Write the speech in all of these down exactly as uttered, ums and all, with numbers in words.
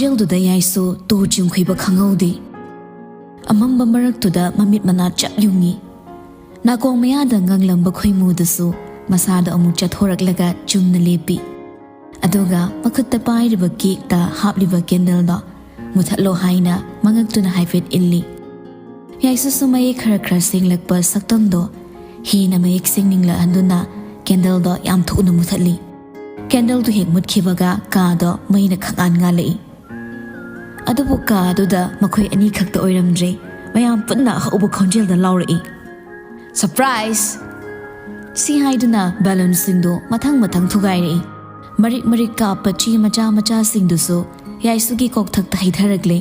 ꯈꯣꯟꯖꯦꯜꯗꯨꯗ ꯌꯥꯏꯁꯨ two ꯆꯤꯡꯈꯨꯏꯕ ꯈꯪꯍꯧꯗꯦ꯫ ꯑꯃꯝꯕ ꯃꯔꯛꯇꯨꯗ ꯃꯃꯤꯠ ꯃꯅꯥ ꯆꯞ ꯌꯨꯡꯉꯤ꯫ ꯅꯥꯀꯣꯡ ꯃꯌꯥꯗ ꯉꯪꯂꯝꯕ ꯈꯣꯏꯃꯨꯗꯨꯁꯨ ꯃꯁꯥꯗ ꯑꯃꯨꯛ ꯆꯠꯊꯣꯔꯛꯂꯒ ꯆꯨꯝꯅ ꯂꯦꯞꯄꯤ꯫ ꯑꯗꯨꯒ ꯃꯈꯨꯠꯇ ꯄꯥꯏꯔꯤꯕ ꯀꯦꯛꯇ ꯍꯥꯞꯂꯤꯕ ꯀꯦꯟꯗꯜꯗꯣ ꯃꯨꯊꯠꯂꯣ ꯍꯥꯏꯅ ꯃꯉꯛꯇꯨꯅ ꯍꯥꯏꯐꯦꯠ ꯏꯜꯂꯤ꯫ ꯌꯥꯏꯁꯨꯁꯨ ꯃꯌꯦꯛ ꯈꯔ ꯈꯔ ꯁꯦꯡꯂꯛꯄ ꯁꯛꯇꯝꯗꯣ ꯍꯦꯟꯅ ꯃꯌꯦꯛ ꯁꯦꯡꯅꯤꯡꯂꯛꯍꯟꯗꯨꯅ ꯀꯦꯟꯗꯜꯗꯣ ꯌꯥꯝ ꯊꯨꯅ ꯃꯨꯊꯠꯂꯤ꯫ ꯀꯦꯟꯗꯜꯗꯨ ꯍꯦꯛ ꯃꯨꯠꯈꯤꯕꯒ ꯀꯥꯗꯣ ꯃꯩꯅ ꯈꯪꯉꯥꯟ ꯉꯥꯜꯂꯛꯏ꯫ ꯑꯗꯨꯕꯨ ꯀꯥ ꯑꯗꯨꯗ ꯃꯈꯣꯏ ꯑꯅꯤꯈꯛꯇ ꯑꯣꯏꯔꯝꯗ꯭ꯔꯦ꯫ ꯃꯌꯥꯝ ꯄꯨꯟꯅ ꯑꯍꯧꯕ ꯈꯣꯟꯖꯦꯜꯗ ꯂꯥꯎꯔꯛꯏ, "ꯁꯔꯄ꯭ꯔꯥꯏꯖ!" ꯁꯤ ꯍꯥꯏꯗꯨꯅ ꯕꯦꯂꯨꯟꯁꯤꯡꯗꯨ ꯃꯊꯪ ꯃꯊꯪ ꯊꯨꯒꯥꯏꯔꯛꯏ꯫ ꯃꯔꯤꯛ ꯃꯔꯤꯛ ꯀꯥꯞꯄ ꯆꯦ ꯃꯆꯥ ꯃꯆꯥꯁꯤꯡꯗꯨꯁꯨ ꯌꯥꯏꯁꯨꯒꯤ ꯀꯣꯛꯊꯛꯇ ꯍꯩꯊꯔꯛꯂꯦ꯫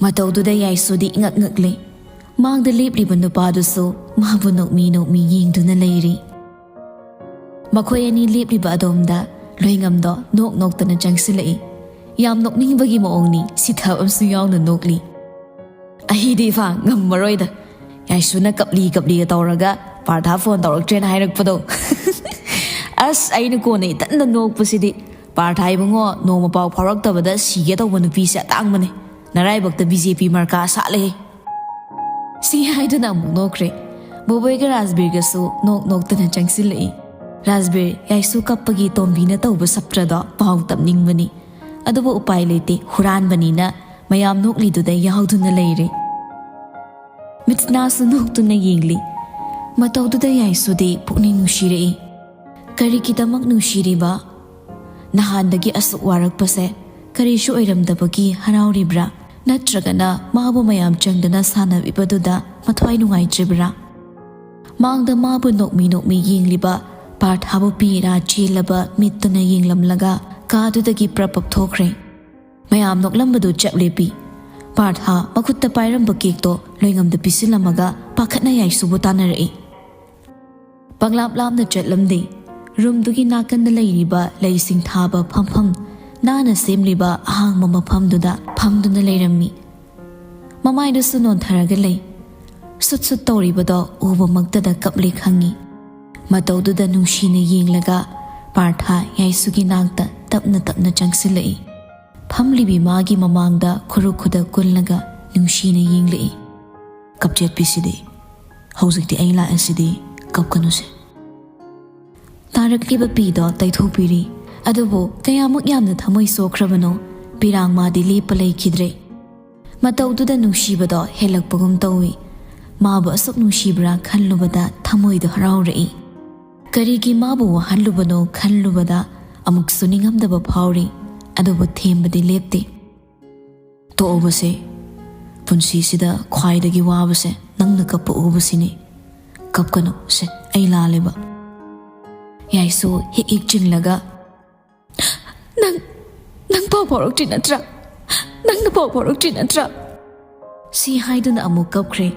ꯃꯇꯧꯗꯨꯗ ꯌꯥꯏꯁꯨꯗꯤ ꯏꯉꯛ ꯉꯛꯂꯦ꯫ ꯃꯥꯡꯗ ꯂꯦꯞꯂꯤꯕ ꯅꯨꯄꯥꯗꯨꯁꯨ ꯃꯥꯕꯨ ꯅꯣꯛꯃꯤ ꯅꯣꯛꯃꯤ ꯌꯦꯡꯗꯨꯅ ꯂꯩꯔꯤ꯫ ꯃꯈꯣꯏ ꯑꯅꯤ ꯂꯦꯞꯂꯤꯕ ꯑꯗꯣꯝꯗ ꯂꯣꯏꯉꯝꯗꯣ ꯅꯣꯛ ꯅꯣꯛꯇꯅ ꯆꯪꯁꯤꯜꯂꯛꯏ꯫ ꯌꯥꯝ ꯅꯣꯛꯅꯤꯡꯕꯒꯤ ꯃꯑꯣꯡꯅꯤ, ꯁꯤꯊꯕ ꯑꯃꯁꯨ ꯌꯥꯎꯅ ꯅꯣꯛꯂꯤ꯫ "ꯑꯩꯗꯤ ꯏꯐꯥ ꯉꯝꯃꯔꯣꯏꯗ, ꯌꯥꯏꯁꯨꯅ ꯀꯞꯂꯤ ꯀꯞꯂꯤꯒ ꯇꯧꯔꯒ ꯄꯥꯔꯊꯥ ꯐꯣꯟ ꯇꯧꯔꯛꯇ꯭ꯔꯦꯅ ꯍꯥꯏꯔꯛꯄꯗꯣ꯫ ꯑꯁ, ꯑꯩꯅ ꯀꯣꯟꯅ ꯏꯊꯟꯗ ꯅꯣꯛꯄꯁꯤꯗꯤ꯫ ꯄꯥꯔꯊꯥ ꯏꯕꯨꯡꯉꯣ, ꯅꯣꯡꯃ ꯄꯥꯎ ꯐꯥꯎꯔꯛꯇꯕꯗ ꯁꯤꯒꯦ ꯇꯧꯕ ꯅꯨꯄꯤꯁꯦ ꯑꯇꯥꯡꯕꯅꯦ꯫ ꯅꯔꯥꯏꯕꯛꯇ ꯕꯤ ꯖꯦ ꯄꯤ ꯃꯥꯔꯀꯥ ꯁꯥꯠꯂꯦꯍꯦ꯫" ꯁꯤ ꯍꯥꯏꯗꯨꯅ ꯑꯃꯨꯛ ꯅꯣꯛꯈ꯭ꯔꯦ꯫ ꯕꯣꯕꯣꯏꯒ ꯔꯥꯖꯕꯤꯔꯒꯁꯨ ꯅꯣꯛ ꯅꯣꯛꯇꯅ ꯆꯪꯁꯤꯜꯂꯛꯏ꯫ ꯔꯥꯖꯕꯤꯔ, ꯌꯥꯏꯁꯨ ꯀꯞꯄꯒꯤ ꯇꯣꯝꯕꯤꯅ ꯇꯧꯕ ꯁꯞꯇ꯭ꯔꯗꯣ ꯄꯥꯎ ꯇꯝꯅꯤꯡꯕꯅꯤ꯫ ꯑꯗꯨꯕꯨ ꯎꯄꯥꯏ ꯂꯩꯇꯦ, ꯍꯨꯔꯥꯟꯕꯅꯤꯅ ꯃꯌꯥꯝ ꯅꯣꯛꯂꯤꯗꯨꯗ ꯌꯥꯎꯗꯨꯅ ꯂꯩꯔꯦ꯫ ꯃꯤꯠꯁꯅꯥꯁꯨ ꯅꯣꯛꯇꯨꯅ ꯌꯦꯡꯂꯤ꯫ ꯃꯇꯧꯗꯨꯗ ꯌꯥꯏꯁꯨꯗꯤ ꯄꯨꯛꯅꯤꯡ ꯅꯨꯡꯁꯤꯔꯛꯏ꯫ ꯀꯔꯤꯒꯤꯗꯃꯛ ꯅꯨꯡꯁꯤꯔꯤꯕ? ꯅꯍꯥꯟꯗꯒꯤ ꯑꯁꯨꯛ ꯋꯥꯔꯛꯄꯁꯦ ꯀꯔꯤꯁꯨ ꯑꯣꯏꯔꯝꯗꯕꯒꯤ ꯍꯔꯥꯎꯔꯤꯕ꯭ꯔꯥ? ꯅꯠꯇ꯭ꯔꯒꯅ ꯃꯥꯕꯨ ꯃꯌꯥꯝ ꯆꯪꯗꯅ ꯁꯥꯟꯅꯕꯤꯕꯗꯨꯗ ꯃꯊ꯭ꯋꯥꯏ ꯅꯨꯡꯉꯥꯏꯇ꯭ꯔꯤꯕ꯭ꯔꯥ? ꯃꯥꯡꯗ ꯃꯥꯕꯨ ꯅꯣꯛꯃꯤ ꯅꯣꯛꯃꯤ ꯌꯦꯡꯂꯤꯕ ꯄꯥꯔꯊꯥꯕꯨ ꯄꯤꯔꯥ ꯆꯦꯜꯂꯕ ꯃꯤꯠꯇꯨꯅ ꯌꯦꯡꯂꯝꯂꯒ ꯀꯥꯗꯨꯗꯒꯤ ꯄ꯭ꯔꯞ ꯄꯞ ꯊꯣꯛꯈ꯭ꯔꯦ꯫ ꯃꯌꯥꯝ ꯅꯣꯛꯂꯝꯕꯗꯨ ꯆꯞ ꯂꯦꯞꯄꯤ꯫ ꯄꯥꯔꯊꯥ ꯃꯈꯨꯠꯇ ꯄꯥꯏꯔꯝꯕ ꯀꯦꯛꯇꯣ ꯂꯣꯏꯉꯝꯗ ꯄꯤꯁꯤꯜꯂꯝꯃꯒ ꯄꯥꯈꯠꯅ ꯌꯥꯏꯁꯨꯕꯨ ꯇꯥꯟꯅꯔꯛꯏ꯫ ꯄꯪꯂꯥꯞ ꯂꯥꯞꯅ ꯆꯠꯂꯝꯗꯦ꯫ ꯔꯨꯝꯗꯨꯒꯤ ꯅꯥꯀꯟꯗ ꯂꯩꯔꯤꯕ ꯂꯩꯁꯤꯡ ꯊꯥꯕ ꯐꯝꯐꯝ, ꯅꯥꯟꯅ ꯁꯦꯝꯂꯤꯕ ꯑꯍꯥꯡꯕ ꯃꯐꯝꯗꯨꯗ ꯐꯝꯗꯨꯅ ꯂꯩꯔꯝꯃꯤ꯫ ꯃꯃꯥꯏꯗꯨꯁꯨ ꯅꯣꯟꯊꯔꯒ ꯂꯩ꯫ ꯁꯨꯠ ꯁꯨꯠ ꯇꯧꯔꯤꯕꯗꯣ ꯎꯕꯃꯛꯇꯗ ꯀꯞꯂꯦ ꯈꯪꯉꯤ꯫ ꯃꯇꯧꯗꯨꯗ ꯅꯨꯡꯁꯤꯅ ꯌꯦꯡꯂꯒ ꯄꯥꯔꯊꯥ ꯌꯥꯏꯁꯨꯒꯤ ꯅꯥꯛꯇ ꯇꯞꯅ ꯇꯞꯅ ꯆꯪꯁꯤꯜꯂꯛꯏ꯫ ꯐꯝꯂꯤꯕꯤ ꯃꯥꯒꯤ ꯃꯃꯥꯡꯗ ꯈꯨꯔꯨ ꯈꯨꯗ ꯀꯨꯜꯂꯒ ꯅꯨꯡꯁꯤꯅ ꯌꯦꯡꯂꯛꯏ꯫ "ꯀꯞꯆꯦꯠꯄꯤꯁꯤꯗꯤ, ꯍꯧꯖꯤꯛꯇꯤ ꯑꯩ ꯂꯥꯛꯑꯁꯤꯗꯤ, ꯀꯞꯀꯅꯨꯁꯦ꯫" ꯅꯥꯔꯛꯂꯤꯕ ꯄꯤꯗꯣ ꯇꯩꯊꯣꯛꯄꯤꯔꯤ꯫ ꯑꯗꯨꯕꯨ ꯀꯌꯥꯃꯨꯛ ꯌꯥꯝꯅ ꯊꯃꯣꯏ ꯁꯣꯛꯈ꯭ꯔꯕꯅꯣ, ꯄꯤꯔꯥꯡ ꯃꯥꯗꯤ ꯂꯦꯞꯄ ꯂꯩꯈꯤꯗ꯭ꯔꯦ꯫ ꯃꯇꯧꯗꯨꯗ ꯅꯨꯡꯁꯤꯕꯗꯣ ꯍꯦꯜꯂꯛꯄꯒꯨꯝ ꯇꯧꯏ꯫ ꯃꯥꯕꯨ ꯑꯁꯨꯛ ꯅꯨꯡꯁꯤꯕ꯭ꯔꯥ ꯈꯜꯂꯨꯕꯗ ꯊꯃꯣꯏꯗꯣ ꯍꯔꯥꯎꯔꯛꯏ꯫ ꯀꯔꯤꯒꯤ ꯃꯥꯕꯨ ꯋꯥꯍꯜꯂꯨꯕꯅꯣ ꯈꯜꯂꯨꯕꯗ ꯑꯃꯨꯛꯁꯨ ꯅꯤꯡꯉꯝꯗꯕ ꯐꯥꯎꯔꯤ꯫ ꯑꯗꯨꯕꯨ ꯊꯦꯝꯕꯗꯤ ꯂꯦꯞꯇꯦ꯫ "ꯇꯣꯛꯑꯣꯕꯁꯦ, ꯄꯨꯟꯁꯤꯁꯤꯗ ꯈ꯭ꯋꯥꯏꯗꯒꯤ ꯋꯥꯕꯁꯦ ꯅꯪꯅ ꯀꯞꯄ ꯎꯕꯁꯤꯅꯤ꯫ ꯀꯞꯀꯅꯨ ꯁꯦ, ꯑꯩ ꯂꯥꯜꯂꯦꯕ꯫" ꯌꯥꯏꯁꯨ ꯍꯤꯛ ꯍꯤꯛ ꯆꯤꯡꯂꯒ, "ꯅꯪ, ꯅꯪ ꯄꯥꯎ ꯐꯥꯎꯔꯛꯇ꯭ꯔꯤ ꯅꯠꯇ꯭ꯔꯥ? ꯅꯪꯅ ꯄꯥꯎ ꯐꯥꯎꯔꯛꯇ꯭ꯔꯤ ꯅꯠꯇ꯭ꯔꯥ?" ꯁꯤ ꯍꯥꯏꯗꯨꯅ ꯑꯃꯨꯛ ꯀꯞꯈ꯭ꯔꯦ꯫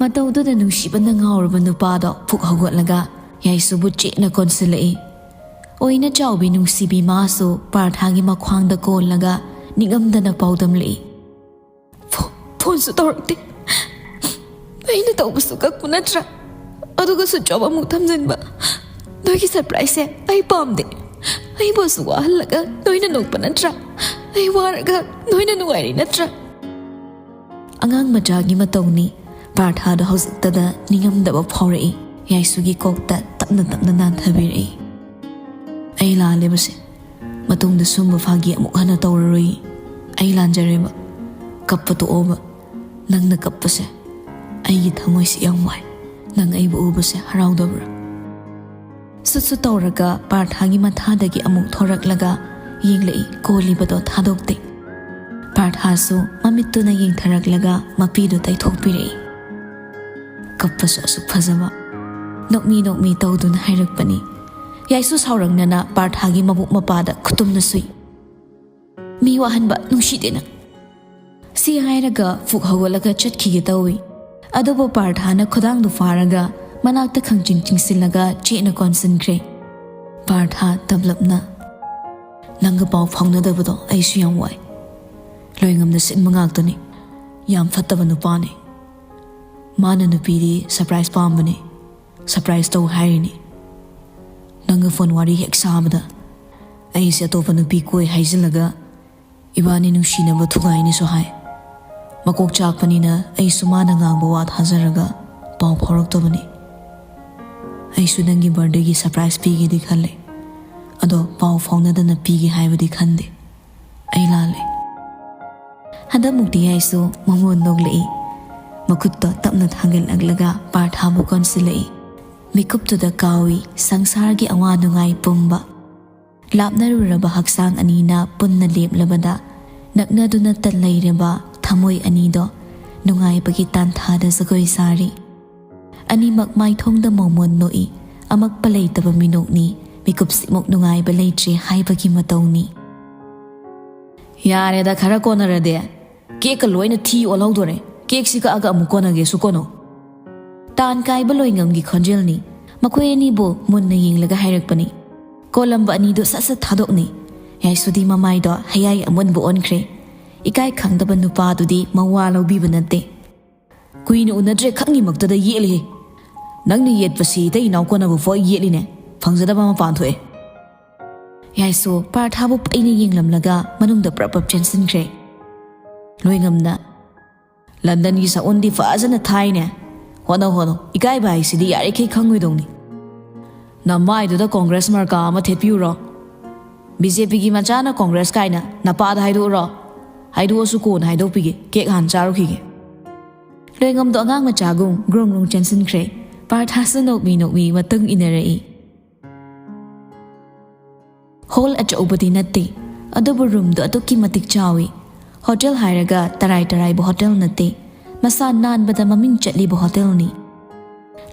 ꯃꯇꯧꯗꯨꯗ ꯅꯨꯡꯁꯤꯕꯅ ꯉꯥꯎꯔꯕ ꯅꯨꯄꯥꯗꯣ ꯐꯨꯛ ꯍꯧꯒꯠꯂꯒ ꯌꯥꯏꯁꯨꯕꯨ ꯆꯦꯠꯅ ꯀꯣꯟꯁꯤꯜꯂꯛꯏ꯫ ꯑꯣꯏꯅ ꯆꯥꯎꯕꯤ ꯅꯨꯡꯁꯤꯕꯤ ꯃꯥꯁꯨ ꯄꯥꯔꯊꯥꯒꯤ ꯃꯈ꯭ꯋꯥꯡꯗ ꯀꯣꯜꯂꯒ ꯅꯤꯡꯉꯝꯗꯅ ꯄꯥꯎꯗꯝꯂꯛꯏ꯫ "ꯐꯣ-, ꯐꯣꯟꯁꯨ ꯇꯧꯔꯛꯇꯦ꯫ ꯑꯩꯅ ꯇꯧꯕꯁꯨ ꯀꯛꯄ ꯅꯠꯇ꯭ꯔꯥ? ꯑꯗꯨꯒ ꯁꯨꯠ ꯆꯣꯞ ꯑꯃꯨꯛ ꯊꯝꯖꯤꯟꯕ꯫ ꯅꯣꯏꯒꯤ ꯁꯔꯄ꯭ꯔꯥꯏꯖꯁꯦ ꯑꯩ ꯄꯥꯝꯗꯦ꯫ ꯑꯩꯕꯨ ꯑꯁꯨꯛ ꯋꯥꯍꯜꯂꯒ ꯅꯣꯏꯅ ꯅꯣꯛꯄ ꯅꯠꯇ꯭ꯔꯥ? ꯑꯩ ꯋꯥꯔꯒ ꯅꯣꯏꯅ ꯅꯨꯡꯉꯥꯏꯔꯤ ꯅꯠꯇ꯭ꯔꯥ?" ꯑꯉꯥꯡ ꯃꯆꯥꯒꯤ ꯃꯇꯧꯅꯤ꯫ ꯄꯥꯔꯊꯥꯗꯣ ꯍꯧꯖꯤꯛꯇꯗ ꯅꯤꯡꯉꯝꯗꯕ ꯐꯥꯎꯔꯛꯏ꯫ ꯌꯥꯏꯁꯨꯒꯤ ꯀꯣꯛꯇ ꯇꯞꯅ ꯇꯞꯅ ꯅꯥꯟꯊꯕꯤꯔꯛꯏ꯫ "ꯑꯩ ꯂꯥꯜꯂꯦꯕꯁꯦ꯫ ꯃꯇꯨꯡꯗ ꯁꯨꯝꯕ ꯐꯥꯒꯤ ꯑꯃꯨꯛ ꯍꯟꯅ ꯇꯧꯔꯔꯣꯏ꯫ ꯑꯩ ꯂꯥꯟꯖꯔꯦꯕ꯫ ꯀꯞꯄ ꯇꯣꯛꯑꯣꯕ꯫ ꯅꯪꯅ ꯀꯞꯄꯁꯦ ꯑꯩꯒꯤ ꯊꯃꯣꯏꯁꯤ ꯌꯥꯝ ꯋꯥꯏ꯫ ꯅꯪ ꯑꯩꯕꯨ ꯎꯕꯁꯦ ꯍꯔꯥꯎꯗꯕ꯭ꯔꯥ?" ꯁꯨꯠ ꯁꯨꯠ ꯇꯧꯔꯒ ꯄꯥꯔꯊꯥꯒꯤ ꯃꯊꯥꯗꯒꯤ ꯑꯃꯨꯛ ꯊꯣꯔꯛꯂꯒ ꯌꯦꯡꯂꯛꯏ, ꯀꯣꯜꯂꯤꯕꯗꯣ ꯊꯥꯗꯣꯛꯇꯦ꯫ ꯄꯥꯔꯊꯥꯁꯨ ꯃꯃꯤꯠꯇꯨꯅ ꯌꯦꯡꯊꯔꯛꯂꯒ ꯃꯄꯤꯗꯨ ꯇꯩꯊꯣꯛꯄꯤꯔꯛꯏ꯫ "ꯀꯞꯄꯁꯨ ꯑꯁꯨꯛ ꯐꯖꯕ꯫" ꯅꯣꯛꯃꯤ ꯅꯣꯛꯃꯤ ꯇꯧꯗꯨꯅ ꯍꯥꯏꯔꯛꯄꯅꯤ꯫ ꯌꯥꯏꯁꯨ ꯁꯥꯎꯔꯛꯅꯅ ꯄꯥꯔꯊꯥꯒꯤ ꯃꯕꯨꯛ ꯃꯄꯥꯗ ꯈꯨꯇꯨꯝꯅ ꯁꯨꯏ꯫ "ꯃꯤ ꯋꯥꯍꯟꯕ ꯅꯨꯡꯁꯤꯗꯦ ꯅꯪ꯫" ꯁꯤ ꯍꯥꯏꯔꯒ ꯐꯨꯛ ꯍꯧꯒꯠꯂꯒ ꯆꯠꯈꯤꯒꯦ ꯇꯧꯏ꯫ ꯑꯗꯨꯕꯨ ꯄꯥꯔꯊꯥꯅ ꯈꯨꯗꯥꯡꯗꯨ ꯐꯥꯔꯒ ꯃꯅꯥꯛꯇ ꯈꯪꯆꯤꯡ ꯆꯤꯡꯁꯤꯜꯂꯒ ꯆꯦꯠꯅ ꯀꯣꯟꯁꯤꯟꯈ꯭ꯔꯦ꯫ ꯄꯥꯔꯊꯥ ꯇꯞꯂꯞꯅ, "ꯅꯪꯒ ꯄꯥꯎ ꯐꯥꯎꯅꯗꯕꯗꯣ ꯑꯩꯁꯨ ꯌꯥꯝ ꯋꯥꯏ꯫ ꯂꯣꯏꯉꯝꯅ ꯁꯤꯟꯕ ꯉꯥꯛꯇꯅꯤ꯫ ꯌꯥꯝ ꯐꯠꯇꯕ ꯅꯨꯄꯥꯅꯤ꯫ ꯃꯥꯅ ꯅꯨꯄꯤꯗꯤ ꯁꯔꯄ꯭ꯔꯥꯏꯖ ꯄꯥꯝꯕꯅꯤ꯫ ꯁꯔꯄ꯭ꯔꯥꯏꯖ ꯇꯧ ꯍꯥꯏꯔꯤꯅꯤ꯫ ꯅꯪꯒ ꯐꯣꯟ ꯋꯥꯔꯤ ꯍꯦꯛ ꯁꯥꯕꯗ ꯑꯩꯁꯦ ꯑꯇꯣꯞꯄ ꯅꯨꯄꯤ ꯀꯣꯏ ꯍꯥꯏꯖꯤꯜꯂꯒ "ꯏꯕꯥꯅꯤ ꯅꯨꯡꯁꯤꯅꯕ ꯊꯨꯒꯥꯏꯅꯤꯁꯨ ꯍꯥꯏ꯫ ꯃꯀꯣꯛ ꯆꯥꯛꯄꯅꯤꯅ ꯑꯩꯁꯨ ꯃꯥꯅ ꯉꯥꯡꯕ ꯋꯥ ꯊꯥꯖꯔꯒ ꯄꯥꯎ ꯐꯥꯎꯔꯛꯇꯕꯅꯤ꯫ ꯑꯩꯁꯨ ꯅꯪꯒꯤ ꯕꯥꯔꯗꯦꯒꯤ ꯁꯔꯄ꯭ꯔꯥꯏꯖ ꯄꯤꯒꯦꯗꯤ ꯈꯜꯂꯦ, ꯑꯗꯣ ꯄꯥꯎ ꯐꯥꯎꯅꯗꯅ ꯄꯤꯒꯦ ꯍꯥꯏꯕꯗꯤ ꯈꯟꯗꯦ꯫ ꯑꯩ ꯂꯥꯜꯂꯦ꯫" ꯍꯟꯗꯛꯃꯨꯛꯇꯤ ꯌꯥꯏꯁꯨ ꯃꯃꯣꯟ ꯅꯣꯛꯂꯛꯏ꯫ ꯃꯈꯨꯠꯇꯣ ꯇꯞꯅ ꯊꯥꯡꯒꯠꯂꯛꯂꯒ ꯄꯥꯔꯊꯥꯕꯨ ꯀꯣꯟꯁꯤꯜꯂꯛꯏ꯫ ꯃꯤꯀꯨꯞꯇꯨꯗ ꯀꯥꯎꯏ ꯁꯪꯁꯥꯔꯒꯤ ꯑꯋꯥ ꯅꯨꯡꯉꯥꯏ ꯄꯨꯝꯕ꯫ ꯂꯥꯞꯅꯔꯨꯔꯕ ꯍꯛꯆꯥꯡ ꯑꯅꯤꯅ ꯄꯨꯟꯅ ꯂꯦꯞꯂꯕꯗ, ꯅꯛꯅꯗꯨꯅꯇ ꯂꯩꯔꯕ ꯊꯃꯣꯏ ꯑꯅꯤꯗꯣ ꯅꯨꯡꯉꯥꯏꯕꯒꯤ ꯇꯥꯟꯊꯥꯗ ꯖꯒꯣꯏ ꯁꯥꯔꯤ꯫ ꯑꯅꯤꯃꯛ ꯃꯥꯏꯊꯣꯡꯗ ꯃꯣꯃꯣꯟ ꯅꯣꯛꯏ꯫ ꯑꯃꯛꯄ ꯂꯩꯇꯕ ꯃꯤꯅꯣꯛꯅꯤ꯫ ꯃꯤꯀꯨꯞꯁꯤꯃꯨꯛ ꯅꯨꯡꯉꯥꯏꯕ ꯂꯩꯇ꯭ꯔꯦ ꯍꯥꯏꯕꯒꯤ ꯃꯇꯧꯅꯤ꯫ "ꯌꯥꯔꯦꯗ, ꯈꯔ ꯀꯣꯟꯅꯔꯗꯤ꯫ ꯀꯦꯛꯀ ꯂꯣꯏꯅ ꯊꯤ ꯑꯣꯜꯍꯧꯗꯣꯔꯦ꯫ ꯀꯦꯛꯁꯤ ꯀꯛꯑꯒ ꯑꯃꯨꯛ ꯀꯣꯟꯅꯒꯦꯁꯨ ꯀꯣꯟꯅꯧ꯫" ꯇꯥꯟ ꯀꯥꯏꯕ ꯂꯣꯏꯉꯝꯒꯤ ꯈꯣꯟꯖꯦꯜꯅꯤ꯫ ꯃꯈꯣꯏ ꯑꯅꯤꯕꯨ ꯃꯨꯟꯅ ꯌꯦꯡꯂꯒ ꯍꯥꯏꯔꯛꯄꯅꯤ꯫ ꯀꯣꯜꯂꯝꯕ ꯑꯅꯤꯗꯨ ꯁꯠ ꯁꯠ ꯊꯥꯗꯣꯛꯅꯤ꯫ ꯌꯥꯏꯁꯨꯗꯤ ꯃꯃꯥꯏꯗꯣ ꯍꯌꯥꯏ ꯑꯃꯨꯟꯕ ꯑꯣꯟꯈ꯭ꯔꯦ꯫ ꯏꯀꯥꯏ ꯈꯪꯗꯕ ꯅꯨꯄꯥꯗꯨꯗꯤ ꯃꯋꯥ ꯂꯧꯕꯤꯕ ꯅꯠꯇꯦ꯫ "ꯀꯨꯏꯅ ꯎꯅꯗ꯭ꯔꯦ ꯈꯪꯉꯤꯃꯛꯇꯗ ꯌꯦꯠꯂꯤꯍꯦ꯫ ꯅꯪꯅ ꯌꯦꯠꯄꯁꯤ ꯏꯇꯩ ꯏꯅꯥꯎ ꯀꯣꯟꯅꯕ ꯐꯥꯎ ꯌꯦꯠꯂꯤꯅꯦ꯫ ꯐꯪꯖꯗꯕ ꯃꯄꯥꯟ ꯊꯣꯛꯑꯦ꯫" ꯌꯥꯏꯁꯨ ꯄꯥꯔꯊꯥꯕꯨ ꯄꯩꯅ ꯌꯦꯡꯂꯝꯂꯒ ꯃꯅꯨꯡꯗ ꯄ꯭ꯔꯞ ꯄ꯭ꯔꯞ ꯆꯦꯟꯁꯤꯟꯈ꯭ꯔꯦ꯫ ꯂꯣꯏꯉꯝꯅ, "ꯂꯟꯗꯟꯒꯤ ꯁꯛꯎꯟꯗꯤ ꯐꯖꯅ ꯊꯥꯏꯅꯦ꯫ ꯍꯣꯠꯅꯧ, ꯍꯣꯠꯅꯧ, ꯏꯀꯥꯏꯕ ꯍꯥꯏꯁꯤꯗꯤ ꯌꯥꯔꯤꯈꯩ ꯈꯪꯉꯣꯏꯗꯧꯅꯤ꯫ ꯅꯃꯥꯏꯗꯨꯗ ꯀꯣꯡꯒ꯭ꯔꯦꯁ ꯃꯔꯀꯥ ꯑꯃ ꯊꯦꯠꯄꯤꯌꯨꯔꯣ? ꯕꯤ ꯖꯦ ꯄꯤꯒꯤ ꯃꯆꯥꯅ ꯀꯣꯡꯒ꯭ꯔꯦꯁ ꯀꯥꯏꯅ ꯅꯄꯥꯗ ꯍꯥꯏꯗꯣꯛꯎꯔꯣ? ꯍꯥꯏꯗꯣꯛꯑꯁꯨ ꯀꯣꯟꯅ ꯍꯥꯏꯗꯣꯛꯄꯤꯒꯦ, ꯀꯦꯛ ꯍꯥꯟꯅ ꯆꯥꯔꯨꯈꯤꯒꯦ꯫" ꯂꯣꯏꯉꯝꯗꯣ ꯑꯉꯥꯡ ꯃꯆꯥꯒꯨꯝ ꯒ꯭ꯔꯣꯡ ꯒ꯭ꯔꯣꯡ ꯆꯦꯟꯁꯤꯟꯈ꯭ꯔꯦ꯫ ꯄꯥꯔꯊꯥꯁꯨ ꯅꯣꯛꯃꯤ ꯅꯣꯛꯃꯤ ꯃꯇꯨꯡ ꯏꯟꯅꯔꯛꯏ꯫ ꯍꯣꯜ ꯑꯆꯧꯕꯗꯤ ꯅꯠꯇꯦ, ꯑꯗꯨꯕꯨ ꯔꯨꯝꯗꯣ ꯑꯗꯨꯛꯀꯤ ꯃꯇꯤꯛ ꯆꯥꯎꯏ꯫ ꯍꯣꯇꯦꯜ ꯍꯥꯏꯔꯒ ꯇꯔꯥꯏ ꯇꯔꯥꯏꯕ ꯍꯣꯇꯦꯜ ꯅꯠꯇꯦ, ꯃꯁꯥ ꯅꯥꯟꯕꯗ ꯃꯃꯤꯡ ꯆꯠꯂꯤꯕ ꯍꯣꯇꯦꯜꯅꯤ꯫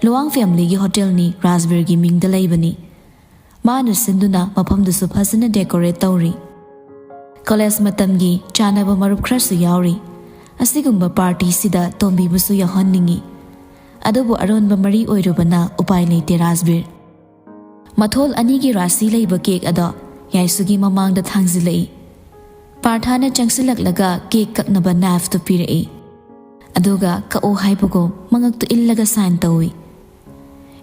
ꯂꯨꯋꯥꯡ ꯐꯦꯃꯤꯂꯤꯒꯤ ꯍꯣꯇꯦꯜꯅꯤ, ꯔꯥꯖꯕꯤꯔꯒꯤ ꯃꯤꯡꯗ ꯂꯩꯕꯅꯤ꯫ ꯃꯥꯅ ꯁꯤꯟꯗꯨꯅ ꯃꯐꯝꯗꯨꯁꯨ ꯐꯖꯅ ꯗꯦꯀꯣꯔꯦꯠ ꯇꯧꯔꯤ꯫ ꯀꯣꯂꯦꯖ ꯃꯇꯝꯒꯤ ꯆꯥꯟꯅꯕ ꯃꯔꯨꯞ ꯈꯔꯁꯨ ꯌꯥꯎꯔꯤ꯫ ꯑꯁꯤꯒꯨꯝꯕ ꯄꯥꯔꯇꯤꯁꯤꯗ ꯇꯣꯝꯕꯤꯕꯨꯁꯨ ꯌꯥꯎꯍꯟꯅꯤꯡꯏ꯫ ꯑꯗꯨꯕꯨ ꯑꯔꯣꯟꯕ ꯃꯔꯤ ꯑꯣꯏꯔꯨꯕꯅ ꯎꯄꯥꯏ ꯂꯩꯇꯦ ꯔꯥꯖꯕꯤꯔ꯫ ꯃꯊꯣꯜ ꯑꯅꯤꯒꯤ ꯔꯥꯁꯤ ꯂꯩꯕ ꯀꯦꯛ ꯑꯗꯣ ꯌꯥꯏꯁꯨꯒꯤ ꯃꯃꯥꯡꯗ ꯊꯥꯡꯖꯤꯜꯂꯛꯏ꯫ ꯄꯥꯔꯊꯥꯅ ꯆꯪꯁꯤꯜꯂꯛꯂꯒ ꯀꯦꯛ ꯀꯛꯅꯕ ꯅꯥꯏꯐꯇꯨ ꯄꯤꯔꯛꯏ꯫ ꯑꯗꯨꯒ ꯀꯛꯎ ꯍꯥꯏꯕꯒꯨꯝ ꯃꯉꯛꯇꯨ ꯏꯜꯂꯒ ꯁꯥꯏꯟ ꯇꯧꯏ꯫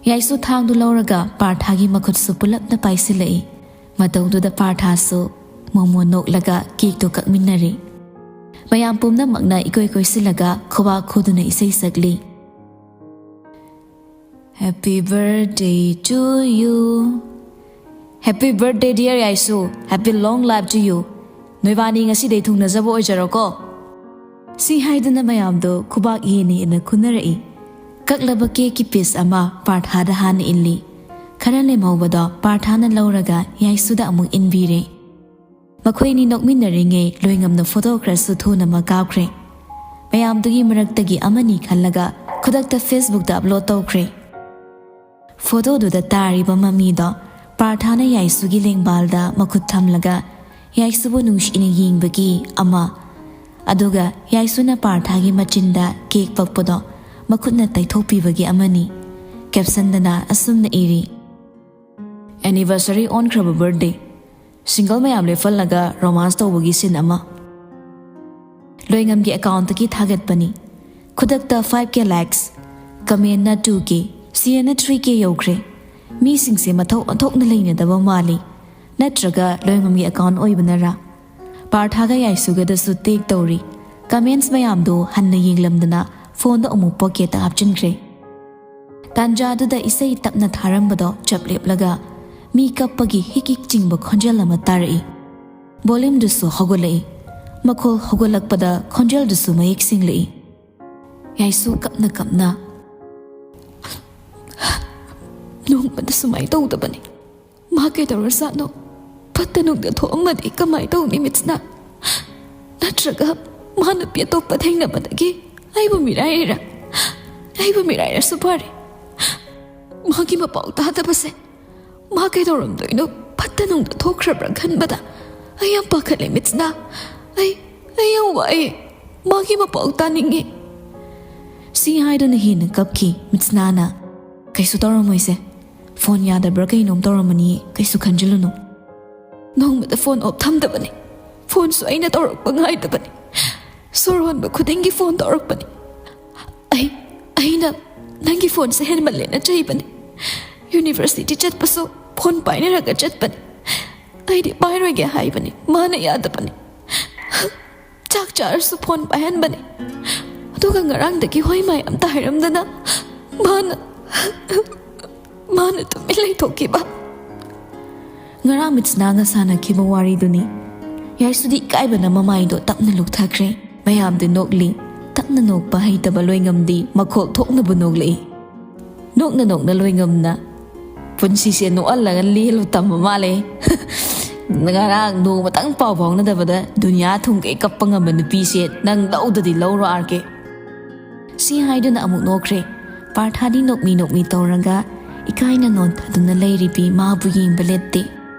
ꯌꯥꯏꯁꯨ ꯊꯥꯡꯗꯨ ꯂꯧꯔꯒ ꯄꯥꯔꯊꯥꯒꯤ ꯃꯈꯨꯠꯁꯨ ꯄꯨꯂꯞꯅ ꯄꯥꯏꯁꯤꯜꯂꯛꯏ꯫ ꯃꯇꯧꯗꯨꯗ ꯄꯥꯔꯊꯥꯁꯨ ꯃꯣꯃꯣ ꯅꯣꯛꯂꯒ ꯀꯦꯛꯇꯣ ꯀꯛꯃꯤꯟꯅꯔꯦ꯫ ꯃꯌꯥꯝ ꯄꯨꯝꯅꯃꯛꯅ ꯏꯀꯣꯏ ꯀꯣꯏꯁꯤꯜꯂꯒ ꯈꯨꯕꯥꯛ ꯈꯨꯗꯨꯅ ꯏꯁꯩ ꯁꯛꯂꯤ꯫ Happy birthday to you. Happy birthday, dear ꯌꯥꯏꯁꯨ. Happy long life to you. ꯅꯣꯏꯕꯥꯅꯤ ꯉꯁꯤꯗꯩ ꯊꯨꯡꯅꯖꯕ ꯑꯣꯏꯖꯔꯣꯀꯣ꯫ ꯁꯤ ꯍꯥꯏꯗꯨꯅ ꯃꯌꯥꯝꯗꯣ ꯈꯨꯕꯥꯛ ꯌꯦꯅ ꯌꯦꯅ ꯈꯨꯅꯔꯛꯏ꯫ ꯀꯛꯂꯕ ꯀꯦꯛꯀꯤ ꯄꯤꯁ ꯑꯃ ꯄꯥꯔꯊꯥꯗ ꯍꯥꯟꯅ ꯏꯜꯂꯤ꯫ ꯈꯔ ꯂꯦꯝꯍꯧꯕꯗꯣ ꯄꯥꯔꯊꯥꯅ ꯂꯧꯔꯒ ꯌꯥꯏꯁꯨꯗ ꯑꯃꯨꯛ ꯏꯟꯕꯤꯔꯦ꯫ ꯃꯈꯣꯏꯅꯤ ꯅꯣꯛꯃꯤꯟꯅꯔꯤꯉꯩ ꯂꯣꯏꯉꯝꯅ ꯐꯣꯇꯣ ꯈꯔꯁꯨ ꯊꯨꯅꯃꯛ ꯀꯥꯞꯈ꯭ꯔꯦ꯫ ꯃꯌꯥꯝꯗꯨꯒꯤ ꯃꯔꯛꯇꯒꯤ ꯑꯃꯅꯤ ꯈꯜꯂꯒ ꯈꯨꯗꯛꯇ ꯐꯦꯁꯕꯨꯛꯇ ꯑꯞꯂꯣꯗ ꯇꯧꯈ꯭ꯔꯦ꯫ ꯐꯣꯇꯣꯗꯨꯗ ꯇꯥꯔꯤꯕ ꯃꯃꯤꯗꯣ ꯄꯥꯔꯊꯥꯅ ꯌꯥꯏꯁꯨꯒꯤ ꯂꯦꯡꯕꯥꯜꯗ ꯃꯈꯨꯠ ꯊꯝꯂꯒ ꯌꯥꯏꯁꯨꯕꯨ ꯅꯨꯡꯁꯤꯅ ꯌꯦꯡꯕꯒꯤ ꯑꯃ, ꯑꯗꯨꯒ ꯌꯥꯏꯁꯨꯅ ꯄꯥꯔꯊꯥꯒꯤ ꯃꯆꯤꯟꯗ ꯀꯦꯛ ꯄꯛꯄꯗꯣ ꯃꯈꯨꯠꯅ ꯇꯩꯊꯣꯛꯄꯤꯕꯒꯤ ꯑꯃꯅꯤ꯫ ꯀꯦꯞꯁꯟꯗꯅ ꯑꯁꯨꯝꯅ ꯏꯔꯤ, "ꯑꯦꯅꯤꯚꯔꯁꯔꯤ ꯑꯣꯟꯈ꯭ꯔꯕ ꯕꯔꯊꯗꯦ꯫ ꯁꯤꯡꯒꯜ ꯃꯌꯥꯝ ꯂꯦꯞꯍꯜꯂꯒ ꯔꯣꯃꯥꯟꯁ ꯇꯧꯕꯒꯤ ꯁꯤꯟ ꯑꯃ꯫" ꯂꯣꯏꯉꯝꯒꯤ ꯑꯦꯀꯥꯎꯟꯠꯇꯒꯤ ꯊꯥꯒꯠꯄꯅꯤ꯫ ꯈꯨꯗꯛꯇ ꯐꯥꯏꯚ ꯀꯦ ꯂꯥꯏꯛꯁ, ꯀꯃꯦꯟꯅ ꯇꯨ ꯀꯦ, ꯁꯤꯌꯔꯅ ꯊ꯭ꯔꯤ ꯀꯦ ꯌꯧꯈ꯭ꯔꯦ꯫ ꯃꯤꯁꯤꯡꯁꯦ ꯃꯊꯧ ꯑꯣꯟꯊꯣꯛꯅ ꯂꯩꯅꯗꯕ ꯃꯥꯜꯂꯤ꯫ ꯅꯠꯇ꯭ꯔꯒ ꯂꯣꯏꯉꯝꯒꯤ ꯑꯦꯀꯥꯎꯟꯠ ꯑꯣꯏꯕꯅꯔꯥ? ꯄꯥꯔꯊꯥꯒ ꯌꯥꯏꯁꯨꯒꯗꯁꯨ ꯇꯦꯒ ꯇꯧꯔꯤ꯫ ꯀꯃꯦꯟꯠꯁ ꯃꯌꯥꯝꯗꯨ ꯍꯟꯅ ꯌꯦꯡꯂꯝꯗꯅ ꯐꯣꯟꯗ ꯑꯃꯨꯛ ꯄꯣꯀꯦꯠꯇ ꯍꯥꯞꯆꯤꯟꯈ꯭ꯔꯦ꯫ ꯇꯥꯟꯖꯥꯗꯨꯗ ꯏꯁꯩ ꯇꯞꯅ ꯊꯥꯔꯝꯕꯗꯣ ꯆꯞ ꯂꯦꯞꯂꯒ ꯃꯤ ꯀꯞꯄꯒꯤ ꯍꯤꯛ ꯍꯤꯛ ꯆꯤꯡꯕ ꯈꯣꯟꯖꯦꯜ ꯑꯃ ꯇꯥꯔꯛꯏ꯫ ꯚꯣꯂ꯭ꯌꯨꯝꯗꯨꯁꯨ ꯍꯧꯒꯠꯂꯛꯏ꯫ ꯃꯈꯣꯜ ꯍꯧꯒꯠꯂꯛꯄꯗ ꯈꯣꯟꯖꯦꯜꯗꯨꯁꯨ ꯃꯌꯦꯛ ꯁꯦꯡꯂꯛꯏ꯫ ꯌꯥꯏꯁꯨ ꯀꯞꯅ ꯀꯞꯅ, "ꯅꯣꯡꯃꯗ ꯁꯨꯃꯥꯏ ꯇꯧꯗꯕꯅꯤ꯫ ꯃꯥ ꯀꯩꯗꯧꯔꯖꯥꯠꯅꯣ? ꯐꯠꯇ ꯅꯨꯡꯗ ꯊꯣꯛꯑꯝꯃꯗꯤ ꯀꯃꯥꯏ ꯇꯧꯅꯤ, ꯃꯤꯠꯁꯅꯥ? ꯅꯠꯇ꯭ꯔꯒ ꯃꯥ ꯅꯨꯄꯤ ꯑꯇꯣꯞꯄ ꯊꯦꯡꯅꯕꯗꯒꯤ ꯑꯩꯕꯨ ꯃꯤꯔꯥꯏꯔꯤꯔꯥ? ꯑꯩꯕꯨ ꯃꯤꯔꯥꯏꯔꯁꯨ ꯐꯔꯦ꯫ ꯃꯥꯒꯤ ꯃꯄꯥꯎ ꯇꯥꯗꯕꯁꯦ꯫ ꯃꯥ ꯀꯩꯗꯧꯔꯝꯗꯣꯏꯅꯣ? ꯐꯠꯇ ꯅꯨꯡꯗ ꯊꯣꯛꯈ꯭ꯔꯕ꯭ꯔꯥ ꯈꯟꯕꯗ ꯑꯩ ꯌꯥꯝ ꯄꯥꯈꯠꯂꯦ, ꯃꯤꯠꯁꯅꯥ꯫ ꯑꯩ, ꯑꯩ ꯌꯥꯝ ꯋꯥꯏꯑꯦ꯫ ꯃꯥꯒꯤ ꯃꯄꯥꯎ ꯇꯥꯅꯤꯡꯉꯦ꯫" ꯁꯤ ꯍꯥꯏꯗꯨꯅ ꯍꯦꯟꯅ ꯀꯞꯈꯤ ꯃꯤꯠꯁꯅꯥꯅ꯫ "ꯀꯩꯁꯨ ꯇꯧꯔꯝꯃꯣꯏꯁꯦ꯫ ꯐꯣꯟ ꯌꯥꯗꯕ꯭ꯔꯥ ꯀꯩꯅꯣꯝ ꯇꯧꯔꯝꯃꯅꯤꯌꯦ, ꯀꯩꯁꯨ ꯈꯟꯖꯤꯜꯂꯨꯅꯨ꯫" "ꯅꯣꯡꯃꯗ ꯐꯣꯟ ꯑꯣꯐ ꯊꯝꯗꯕꯅꯤ꯫ ꯐꯣꯟꯁꯨ ꯑꯩꯅ ꯇꯧꯔꯛꯄ ꯉꯥꯏꯗꯕꯅꯤ꯫ ꯁꯣꯔ ꯍꯣꯟꯕ ꯈꯨꯗꯤꯡꯒꯤ ꯐꯣꯟ ꯇꯧꯔꯛꯄꯅꯤ꯫ ꯑꯩ, ꯑꯩꯅ ꯅꯪꯒꯤ ꯐꯣꯟꯁꯦ ꯍꯦꯟꯃꯜꯂꯦꯅ ꯆꯩꯕꯅꯤ꯫ ꯌꯨꯅꯤꯚꯔꯁꯤꯇꯤ ꯆꯠꯄꯁꯨ ꯐꯣꯟ ꯄꯥꯏꯅꯔꯒ ꯆꯠꯄꯅꯤ꯫ ꯑꯩꯗꯤ ꯄꯥꯏꯔꯣꯏꯒꯦ ꯍꯥꯏꯕꯅꯤ, ꯃꯥꯅ ꯌꯥꯗꯕꯅꯤ꯫ ꯆꯥꯛ ꯆꯥꯔꯁꯨ ꯐꯣꯟ ꯄꯥꯏꯍꯟꯕꯅꯤ꯫ ꯑꯗꯨꯒ ꯉꯔꯥꯡꯗꯒꯤ ꯍꯣꯏ ꯃꯥꯏ ꯑꯝꯇ ꯍꯥꯏꯔꯝꯗꯅ ꯃꯥꯅ, ꯃꯥꯅ ꯇꯨꯃꯤꯟ ꯂꯩꯊꯣꯛꯈꯤꯕ꯫ ꯉꯔꯥꯡ ꯃꯤꯠꯁꯅꯥꯒ ꯁꯥꯟꯅꯈꯤꯕ ꯋꯥꯔꯤꯗꯨꯅꯤ꯫ ꯌꯥꯏꯁꯨꯗꯤ ꯏꯀꯥꯏꯕꯅ ꯃꯃꯥꯏꯗꯣ ꯇꯞꯅ ꯂꯨꯛꯊꯈ꯭ꯔꯦ꯫ ꯃꯌꯥꯝꯗꯤ ꯅꯣꯛꯂꯤ꯫ ꯇꯞꯅ ꯅꯣꯛꯄ ꯍꯩꯇꯕ ꯂꯣꯏꯉꯝꯗꯤ ꯃꯈꯣꯜ ꯊꯣꯛꯅꯕ ꯅꯣꯛꯂꯛꯏ꯫ ꯅꯣꯛꯅ ꯅꯣꯛꯅ ꯂꯣꯏꯉꯝꯅ, "ꯄꯨꯟꯁꯤꯁꯦ ꯅꯣꯛꯍꯜꯂꯒ ꯂꯦꯜꯂꯨ ꯇꯝꯕ ꯃꯥꯜꯂꯦ꯫ ꯉꯔꯥꯡ ꯅꯣꯡꯃꯇꯪ ꯄꯥꯎ ꯐꯥꯎꯅꯗꯕꯗ ꯗꯨꯅꯤꯌꯥ ꯊꯨꯡꯒꯩ ꯀꯞꯄ ꯉꯝꯕ ꯅꯨꯄꯤꯁꯦ ꯅꯪ ꯂꯧꯗꯗꯤ ꯂꯧꯔꯣ, ꯑꯥꯔ ꯀꯦ"꯫ ꯁꯤ ꯍꯥꯏꯗꯨꯅ ꯑꯃꯨꯛ ꯅꯣꯛꯈ꯭ꯔꯦ꯫ ꯄꯥꯔꯊꯥꯗꯤ ꯅꯣꯛꯃꯤ ꯅꯣꯛꯃꯤ ꯇꯧꯔꯒ ꯏꯀꯥꯏꯅ ꯅꯣꯟꯊꯗꯨꯅ ꯂꯩꯔꯤꯕꯤ ꯃꯥꯕꯨ ꯌꯦꯡꯕ ꯂꯦꯞꯇꯦ꯫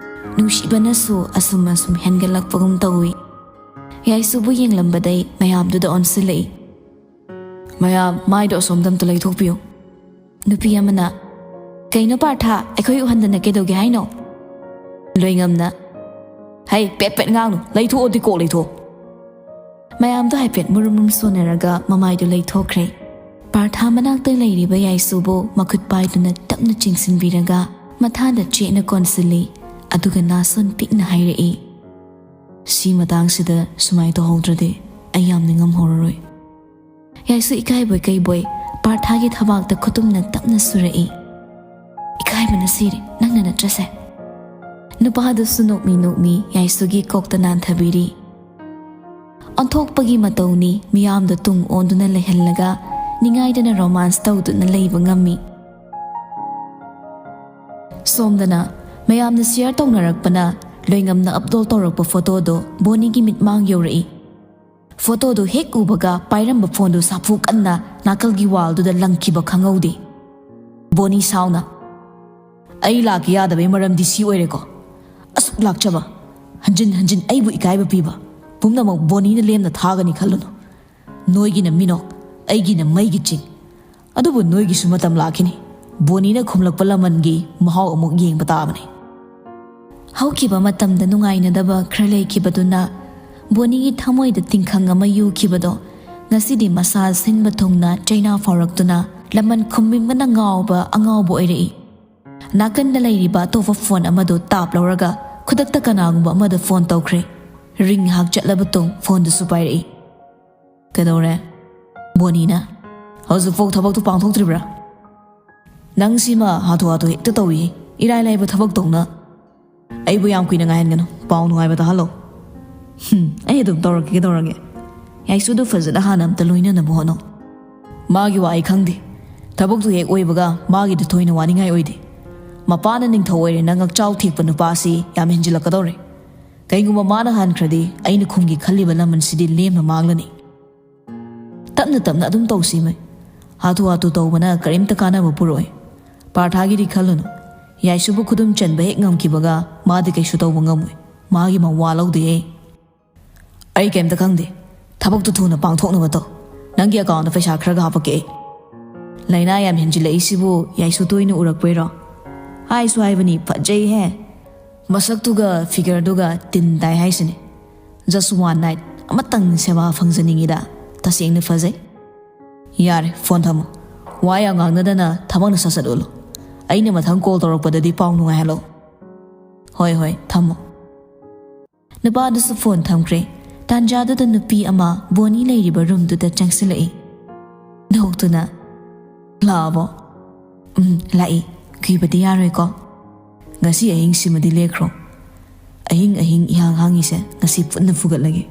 ꯅꯨꯡꯁꯤꯕꯅꯁꯨ ꯑꯁꯨꯝ ꯑꯁꯨꯝ ꯍꯦꯟꯒꯠꯂꯛꯄꯒꯨꯝ ꯇꯧꯏ꯫ ꯌꯥꯏꯁꯨꯕꯨ ꯌꯦꯡꯂꯝꯕꯗꯩ ꯃꯌꯥꯝꯗꯨꯗ ꯑꯣꯟꯁꯤꯜꯂꯛꯏ꯫ "ꯃꯌꯥꯝ, ꯃꯥꯏꯗꯣ ꯑꯁꯣꯝꯗ ꯑꯝꯇ ꯂꯩꯊꯣꯛꯄꯤꯌꯨ"꯫ ꯅꯨꯄꯤ ꯑꯃꯅ, "ꯀꯩꯅꯣ ꯄꯥꯔꯊꯥ, ꯑꯩꯈꯣꯏ ꯎꯍꯟꯗꯅ ꯀꯩꯗꯧꯒꯦ ꯍꯥꯏꯅꯣ?" ꯂꯣꯏꯉꯝꯅ, "ꯍꯩ, ꯄꯦꯠ ꯄꯦꯠ ꯉꯥꯡꯅꯨ, ꯂꯩꯊꯣꯛꯑꯣꯗꯤ ꯀꯣꯛ ꯂꯩꯊꯣꯛ"꯫ ꯃꯌꯥꯝꯗꯣ ꯍꯥꯏꯐꯦꯠ ꯃꯨꯔꯨꯝ ꯃꯨꯔꯨꯝ ꯁꯣꯟꯅꯔꯒ ꯃꯃꯥꯏꯗꯨ ꯂꯩꯊꯣꯛꯈ꯭ꯔꯦ꯫ ꯄꯥꯔꯊꯥ ꯃꯅꯥꯛꯇ ꯂꯩꯔꯤꯕ ꯌꯥꯏꯁꯨꯕꯨ ꯃꯈꯨꯠ ꯄꯥꯏꯗꯨꯅ ꯇꯞꯅ ꯆꯤꯡꯁꯤꯟꯕꯤꯔꯒ ꯃꯊꯥꯗ ꯆꯦꯠꯅ ꯀꯣꯟꯁꯤꯜꯂꯤ꯫ ꯑꯗꯨꯒ ꯅꯥꯁꯣꯟ ꯄꯤꯛꯅ ꯍꯥꯏꯔꯛꯏ, "ꯁꯤ ꯃꯇꯥꯡꯁꯤꯗ ꯁꯨꯃꯥꯏꯅ ꯇꯧꯍꯧꯗ꯭ꯔꯗꯤ ꯑꯩ ꯌꯥꯝꯅ ꯉꯝꯍꯧꯔꯔꯣꯏ"꯫ ꯌꯥꯏꯁꯨ ꯏꯀꯥꯏꯕꯣꯏ ꯀꯩꯕꯣꯏ ꯄꯥꯔꯊꯥꯒꯤ ꯊꯕꯥꯛꯇ ꯈꯨꯇꯨꯝꯅ ꯇꯞꯅ ꯁꯨꯔꯛꯏ꯫ "ꯏꯀꯥꯏꯕꯅ ꯁꯤꯔꯦ, ꯅꯪꯅ ꯅꯠꯇ꯭ꯔꯁꯦ?" ꯅꯨꯄꯥꯗꯨꯁꯨ ꯅꯣꯛꯃꯤ ꯅꯣꯛꯃꯤ ꯌꯥꯏꯁꯨꯒꯤ ꯀꯣꯛꯇ ꯅꯥꯟꯊꯕꯤꯔꯤ꯫ ꯑꯣꯟꯊꯣꯛꯄꯒꯤ ꯃꯇꯧꯅꯤ, ꯃꯤꯌꯥꯝꯗ ꯇꯨꯡ ꯑꯣꯟꯗꯨꯅ ꯂꯩꯍꯜꯂꯒ ꯅꯤꯡꯉꯥꯏꯗꯅ ꯔꯣꯃꯥꯟꯁ ꯇꯧꯗꯨꯅ ꯂꯩꯕ ꯉꯝꯃꯤ꯫ ꯁꯣꯝꯗꯅ ꯃꯌꯥꯝꯅ ꯁꯤꯌꯔ ꯇꯧꯅꯔꯛꯄꯅ ꯂꯣꯏꯉꯝꯅ ꯑꯞꯂꯣꯗ ꯇꯧꯔꯛꯄ ꯐꯣꯇꯣꯗꯣ ꯕꯣꯅꯤꯒꯤ ꯃꯤꯠꯃꯥꯡ ꯌꯧꯔꯛꯏ꯫ ꯐꯣꯇꯣꯗꯨ ꯍꯦꯛ ꯎꯕꯒ ꯄꯥꯏꯔꯝꯕ ꯐꯣꯟꯗꯨ ꯁꯥꯐꯨ ꯀꯟꯅ ꯅꯥꯀꯜꯒꯤ ꯋꯥꯜꯗꯨꯗ ꯂꯪꯈꯤꯕ ꯈꯪꯍꯧꯗꯦ꯫ ꯕꯣꯅꯤ ꯁꯥꯎꯅ, "ꯑꯩ ꯂꯥꯛꯀꯦ ꯌꯥꯗꯕꯩ ꯃꯔꯝꯗꯤ ꯁꯤ ꯑꯣꯏꯔꯦꯀꯣ? ꯑꯁꯨꯛ ꯂꯥꯛꯆꯕ, ꯍꯟꯖꯤꯟ ꯍꯟꯖꯤꯟ ꯑꯩꯕꯨ ꯏꯀꯥꯏꯕ ꯄꯤꯕ ꯄꯨꯝꯅꯃꯛ ꯕꯣꯅꯤꯅ ꯂꯦꯝꯅ ꯊꯥꯒꯅꯤ ꯈꯜꯂꯨꯅꯨ꯫ ꯅꯣꯏꯒꯤꯅ ꯃꯤꯅꯣꯛ, ꯑꯩꯒꯤꯅ ꯃꯩꯒꯤ ꯆꯤꯡ꯫ ꯑꯗꯨꯕꯨ ꯅꯣꯏꯒꯤꯁꯨ ꯃꯇꯝ ꯂꯥꯛꯈꯤꯅꯤ꯫ ꯕꯣꯅꯤꯅ ꯈꯨꯝꯂꯛꯄ ꯂꯃꯟꯒꯤ ꯃꯍꯥꯎ ꯑꯃꯨꯛ ꯌꯦꯡꯕ ꯇꯥꯕꯅꯤ"꯫ ꯍꯧꯈꯤꯕ ꯃꯇꯝꯗ ꯅꯨꯡꯉꯥꯏꯅꯗꯕ ꯈꯔ ꯂꯩꯈꯤꯕꯗꯨꯅ ꯕꯣꯅꯤꯒꯤ ꯊꯃꯣꯏꯗ ꯇꯤꯡꯈꯪ ꯑꯃ ꯌꯨꯈꯤꯕꯗꯣ ꯉꯁꯤꯗꯤ ꯃꯁꯥ ꯁꯤꯟꯕ ꯊꯨꯡꯅ ꯆꯩꯅꯥ ꯐꯥꯎꯔꯛꯇꯨꯅ ꯂꯃꯟ ꯈꯨꯝꯅꯤꯡꯕꯅ ꯉꯥꯎꯕ ꯑꯉꯥꯎꯕ ꯑꯣꯏꯔꯛꯏ꯫ ꯅꯥꯀꯟꯗ ꯂꯩꯔꯤꯕ ꯑꯇꯣꯞꯄ ꯐꯣꯟ ꯑꯃꯗꯨ ꯇꯥꯞ ꯂꯧꯔꯒ ꯈꯨꯗꯛꯇ ꯀꯅꯥꯒꯨꯝꯕ ꯑꯃꯗ ꯐꯣꯟ ꯇꯧꯈ꯭ꯔꯦ꯫ ꯔꯤꯡ ꯉꯥꯏꯍꯥꯛ ꯆꯠꯂꯕ ꯇꯨꯡ ꯐꯣꯟꯗꯨꯁꯨ ꯄꯥꯏꯔꯛꯏ꯫ "ꯀꯩꯗꯧꯔꯦ?" "ꯕꯣꯅꯤꯅ ꯍꯧꯖꯤꯛꯐꯥꯎ ꯊꯕꯛꯇꯨ ꯄꯥꯡꯊꯣꯛꯇ꯭ꯔꯤꯕ꯭ꯔꯥ?" "ꯅꯪꯁꯤꯃ ꯍꯥꯊꯨ ꯍꯥꯊꯨ ꯍꯦꯛꯇ ꯇꯧꯏ, ꯏꯔꯥꯏ ꯂꯥꯏꯕ ꯊꯕꯛꯇꯧꯅ꯫ ꯑꯩꯕꯨ ꯌꯥꯝ ꯀꯨꯏꯅ ꯉꯥꯏꯍꯟꯒꯅꯨ, ꯄꯥꯎ ꯅꯨꯡꯉꯥꯏꯕ ꯇꯥꯍꯜꯂꯣ꯫" "ꯍꯨꯝ, ꯑꯩ ꯑꯗꯨꯝ ꯇꯧꯔꯛꯀꯦ, ꯀꯩꯗꯧꯔꯒꯦ?" "ꯌꯥꯏꯁꯨꯗꯨ ꯐꯖꯅ ꯍꯥꯟꯅ ꯑꯝꯇ ꯂꯣꯏꯅꯅꯕ ꯍꯣꯠꯅꯧ꯫" "ꯃꯥꯒꯤ ꯋꯥ ꯑꯩ ꯈꯪꯗꯦ꯫ ꯊꯕꯛꯇꯨ ꯍꯦꯛ ꯑꯣꯏꯕꯒ ꯃꯥꯒꯤꯗꯨ ꯊꯣꯏꯅ ꯋꯥꯅꯤꯡꯉꯥꯏ ꯑꯣꯏꯗꯦ꯫ ꯃꯄꯥꯅ ꯅꯤꯡꯊꯧ ꯑꯣꯏꯔꯦꯅ ꯉꯛꯆꯥꯎ ꯊꯦꯛꯄ ꯅꯨꯄꯥꯁꯤ ꯌꯥꯝ ꯍꯦꯟꯖꯤꯜꯂꯛꯀꯗꯧꯔꯦ꯫ ꯀꯩꯒꯨꯝꯕ ꯃꯥꯅ ꯍꯟꯈ꯭ꯔꯗꯤ ꯑꯩꯅ ꯈꯨꯝꯒꯦ ꯈꯜꯂꯤꯕ ꯂꯃꯟꯁꯤꯗꯤ ꯂꯦꯝꯅ ꯃꯥꯡꯂꯅꯤ꯫ ꯇꯞꯅ ꯇꯞꯅ ꯑꯗꯨꯝ ꯇꯧꯁꯤ ꯃꯩ꯫ ꯍꯥꯊꯨ ꯍꯥꯊꯨ ꯇꯧꯕꯅ ꯀꯔꯤꯝꯇ ꯀꯥꯟꯅꯕ ꯄꯨꯔꯛꯑꯣꯏ꯫ ꯄꯥꯔꯊꯥꯒꯤꯗꯤ ꯈꯜꯂꯨꯅꯨ꯫ ꯌꯥꯏꯁꯨꯕꯨ ꯈꯨꯗꯨꯝ ꯆꯟꯕ ꯍꯦꯛ ꯉꯝꯈꯤꯕꯒ ꯃꯥꯗꯤ ꯀꯩꯁꯨ ꯇꯧꯕ ꯉꯝꯃꯣꯏ꯫ ꯃꯥꯒꯤ ꯃꯋꯥ ꯂꯧꯗꯦꯍꯦ꯫ ꯑꯩ ꯀꯩꯝꯇ ꯈꯪꯗꯦ꯫ ꯊꯕꯛꯇꯨ ꯊꯨꯅ ꯄꯥꯡꯊꯣꯛꯅꯕ ꯇꯧ꯫ ꯅꯪꯒꯤ ꯑꯦꯀꯥꯎꯟꯗ ꯄꯩꯁꯥ ꯈꯔꯒ ꯍꯥꯞꯄꯛꯀꯦ ꯑꯩ꯫" "ꯂꯥꯏꯅꯥ ꯌꯥꯝ ꯍꯦꯟꯖꯤꯜꯂꯛꯏꯁꯤꯕꯨ ꯌꯥꯏꯁꯨ ꯇꯣꯏꯅ ꯎꯔꯛꯄꯩꯔꯣ?" "ꯍꯥꯏꯁꯨ ꯍꯥꯏꯕꯅꯤ, ꯐꯖꯩꯍꯦ꯫ ꯃꯁꯛꯇꯨꯒ ꯐꯤꯒꯔꯗꯨꯒ ꯇꯤꯟ ꯇꯥꯏ ꯍꯥꯏꯁꯤꯅꯤ꯫ Just one night ꯑꯃꯇꯪ ꯁꯦꯕꯥ ꯐꯪꯖꯅꯤꯡꯉꯤꯗ꯫ ꯇꯁꯦꯡꯅ ꯐꯖꯩ꯫" "ꯌꯥꯔꯦ, ꯐꯣꯟ ꯊꯝꯃꯣ꯫ ꯋꯥ ꯌꯥꯝ ꯉꯥꯡꯅꯗꯅ ꯊꯕꯛꯅ ꯁꯠ ꯁꯠ ꯎꯠꯂꯣ꯫ ꯑꯩꯅ ꯃꯊꯪ ꯀꯣꯜ ꯇꯧꯔꯛꯄꯗꯗꯤ ꯄꯥꯎ ꯅꯨꯡꯉꯥꯏꯍꯜꯂꯣ꯫" "ꯍꯣꯏ, ꯍꯣꯏ, ꯊꯝꯃꯣ꯫" ꯅꯨꯄꯥꯗꯨꯁꯨ ꯐꯣꯟ ꯊꯝꯈ꯭ꯔꯦ꯫ ꯇꯥꯟꯖꯥꯗꯨꯗ ꯅꯨꯄꯤ ꯑꯃ ꯕꯣꯅꯤ ꯂꯩꯔꯤꯕ ꯔꯨꯝꯗꯨꯗ ꯆꯪꯁꯤꯜꯂꯛꯏ꯫ ꯅꯣꯛꯇꯨꯅ, "ꯂꯥꯛꯑꯕꯣ?" "ꯎꯝ, ꯂꯥꯛꯏ꯫ ꯀꯨꯏꯕꯗꯤ ꯌꯥꯔꯣꯏꯀꯣ?" "ꯉꯁꯤ ꯑꯍꯤꯡꯁꯤꯃꯗꯤ ꯂꯦꯛꯈ꯭ꯔꯣ꯫ ꯑꯍꯤꯡ ꯑꯍꯤꯡ ꯏꯍꯥꯡ ꯍꯥꯡꯉꯤꯁꯦ ꯉꯁꯤ ꯄꯨꯟꯅ ꯐꯨꯒꯠꯂꯒꯦ꯫"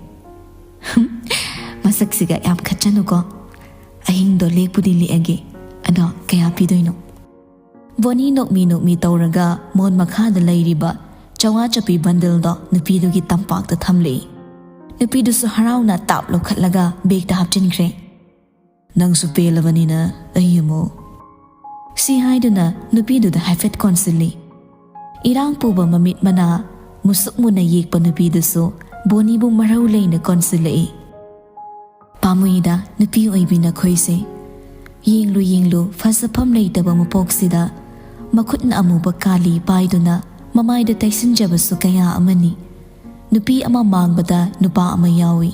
"ꯃꯁꯛꯁꯤꯒ ꯌꯥꯝ ꯈꯠꯆꯅꯨꯀꯣ꯫ ꯑꯍꯤꯡꯗꯣ ꯂꯦꯛꯄꯨꯗꯤ ꯂꯦꯛꯑꯒꯦ꯫ ꯑꯗꯣ ꯀꯌꯥ ꯄꯤꯗꯣꯏꯅꯣ?" ꯕꯣꯅꯤ ꯅꯣꯛꯃꯤ ꯅꯣꯛꯃꯤ ꯇꯧꯔꯒ ꯃꯣꯟ ꯃꯈꯥꯗ ꯂꯩꯔꯤꯕ ꯆꯧꯉꯥ ꯆꯞꯄꯤ ꯕꯟꯗꯜꯗꯣ ꯅꯨꯄꯤꯗꯨꯒꯤ ꯇꯝꯄꯥꯛꯇ ꯊꯝꯂꯛꯏ꯫ ꯅꯨꯄꯤꯗꯨꯁꯨ ꯍꯔꯥꯎꯅ ꯇꯥꯞ ꯂꯧꯈꯠꯂꯒ ꯕꯦꯒꯇ ꯍꯥꯞꯆꯤꯟꯈ꯭ꯔꯦ꯫ "ꯅꯪꯁꯨ ꯄꯦꯜꯂꯕꯅꯤꯅ ꯑꯩ ꯑꯃꯨꯛ," ꯁꯤ ꯍꯥꯏꯗꯨꯅ ꯅꯨꯄꯤꯗꯨꯗ ꯍꯥꯏꯐꯦꯠ ꯀꯣꯟꯁꯤꯜꯂꯤ꯫ ꯏꯔꯥꯡ ꯄꯨꯕ ꯃꯃꯤꯠ ꯃꯅꯥ ꯃꯨꯁꯨꯛ ꯃꯨꯅ ꯌꯦꯛꯄ ꯅꯨꯄꯤꯗꯨꯁꯨ ꯕꯣꯅꯤꯕꯨ ꯃꯔꯧ ꯂꯩꯅ ꯀꯣꯟꯁꯤꯜꯂꯛꯏ꯫ ꯄꯥꯝꯃꯨꯏꯗ ꯅꯨꯄꯤ ꯑꯣꯏꯕꯤ ꯅꯈꯣꯏꯁꯦ꯫ ꯌꯦꯡꯂꯨ ꯌꯦꯡꯂꯨ, ꯐꯖꯐꯝ ꯂꯩꯇꯕ ꯃꯄꯣꯛꯁꯤꯗ ꯃꯈꯨꯠꯅ ꯑꯃꯨꯕ ꯀꯥꯂꯤ ꯄꯥꯏꯗꯨꯅ ꯃꯃꯥꯏꯗ ꯇꯩꯁꯤꯟꯖꯕꯁꯨ ꯀꯌꯥ ꯑꯃꯅꯤ꯫ ꯅꯨꯄꯤ ꯑꯃ ꯃꯥꯡꯕꯗ ꯅꯨꯄꯥ ꯑꯃ ꯌꯥꯎꯏ꯫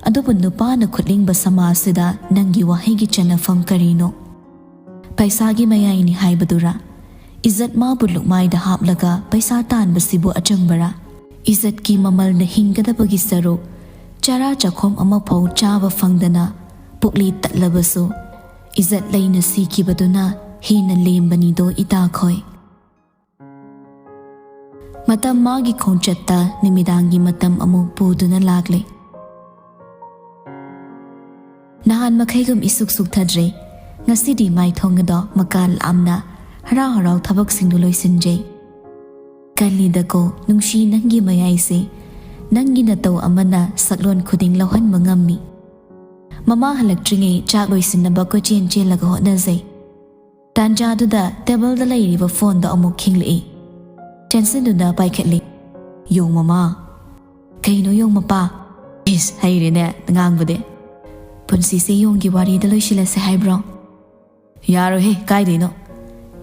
ꯑꯗꯨꯕꯨ ꯅꯨꯄꯥꯅ ꯈꯨꯠꯂꯤꯡꯕ ꯁꯃꯥꯖꯁꯤꯗ ꯅꯪꯒꯤ ꯋꯥꯍꯩꯒꯤ ꯆꯟꯅꯐꯝ ꯀꯔꯤꯅꯣ? ꯄꯩꯁꯥꯒꯤ ꯃꯌꯥꯏꯅꯤ ꯍꯥꯏꯕꯗꯨꯔꯥ? ꯏꯖꯠ ꯃꯥꯕꯨ ꯂꯨꯛꯃꯥꯏꯗ ꯍꯥꯞꯂꯒ ꯄꯩꯁꯥ ꯇꯥꯟꯕꯁꯤꯕꯨ ꯑꯆꯨꯝꯕꯔꯥ? ꯏꯖꯠꯀꯤ ꯃꯃꯜꯅ ꯍꯤꯡꯒꯗꯕꯒꯤ ꯁꯔꯨꯛ ꯆꯔꯥ ꯆꯈꯣꯝ ꯑꯃꯐꯥꯎ ꯆꯥꯕ ꯐꯪꯗꯅ ꯄꯨꯛꯂꯤ ꯇꯠꯂꯕꯁꯨ, ꯏꯖꯠ ꯂꯩꯅ ꯁꯤꯈꯤꯕꯗꯨꯅ ꯍꯦꯟꯅ ꯂꯦꯝꯕꯅꯤꯗꯣ ꯏꯇꯥꯈꯣꯏ꯫ ꯃꯇꯝ ꯃꯥꯒꯤ ꯈꯣꯡꯆꯠꯇ ꯅꯨꯃꯤꯗꯥꯡꯒꯤ ꯃꯇꯝ ꯑꯃꯨꯛ ꯄꯨꯗꯨꯅ ꯂꯥꯛꯂꯦ꯫ ꯅꯍꯥꯟ ꯃꯈꯩꯒꯨꯝ ꯏꯁꯨꯛ ꯁꯨꯛꯊꯗ꯭ꯔꯦ꯫ ꯉꯁꯤꯗꯤ ꯃꯥꯏꯊꯣꯡ ꯑꯗꯣ ꯃꯀꯥ ꯂꯥꯝꯅ ꯍꯔꯥꯎ ꯍꯔꯥꯎ ꯊꯕꯛꯁꯤꯡꯗꯨ ꯂꯣꯏꯁꯤꯟꯖꯩ꯫ ꯀꯜꯂꯤꯗꯀꯣ ꯅꯨꯡꯁꯤ ꯅꯪꯒꯤ ꯃꯌꯥꯏꯁꯦ꯫ ꯅꯪꯒꯤ ꯅꯇꯧ ꯑꯃꯅ ꯁꯛꯂꯣꯟ ꯈꯨꯗꯤꯡ ꯂꯧꯍꯟꯕ ꯉꯝꯃꯤ꯫ ꯃꯃꯥ ꯍꯜꯂꯛꯇ꯭ꯔꯤꯉꯩ ꯆꯥꯛ ꯂꯣꯏꯁꯤꯟꯅꯕ ꯀꯣꯏꯆꯦꯟ ꯆꯦꯜꯂꯒ ꯍꯣꯠꯅꯖꯩ꯫ ꯇꯥꯟꯖꯥꯗꯨꯗ ꯇꯦꯕꯜꯗ ꯂꯩꯔꯤꯕ ꯐꯣꯟꯗꯣ ꯑꯃꯨꯛ ꯈꯤꯡꯂꯛꯏ꯫ ꯆꯦꯟꯁꯤꯟꯗꯨꯅ ꯄꯥꯏꯈꯠꯂꯤ꯫ "ꯌꯣꯡ ꯃꯃꯥ!" "ꯀꯩꯅꯣ ꯌꯣꯡ ꯃꯄꯥ?" "ꯏꯁ, ꯍꯩꯔꯦꯅꯦ ꯉꯥꯡꯕꯗꯤ꯫ ꯄꯨꯟꯁꯤꯁꯦ ꯌꯣꯡꯒꯤ ꯋꯥꯔꯤꯗ ꯂꯣꯏꯁꯤꯜꯂꯁꯦ ꯍꯥꯏꯕ꯭ꯔꯣ?" "ꯌꯥꯔꯣꯏꯍꯦ, ꯀꯥꯏꯗꯩꯅꯣ?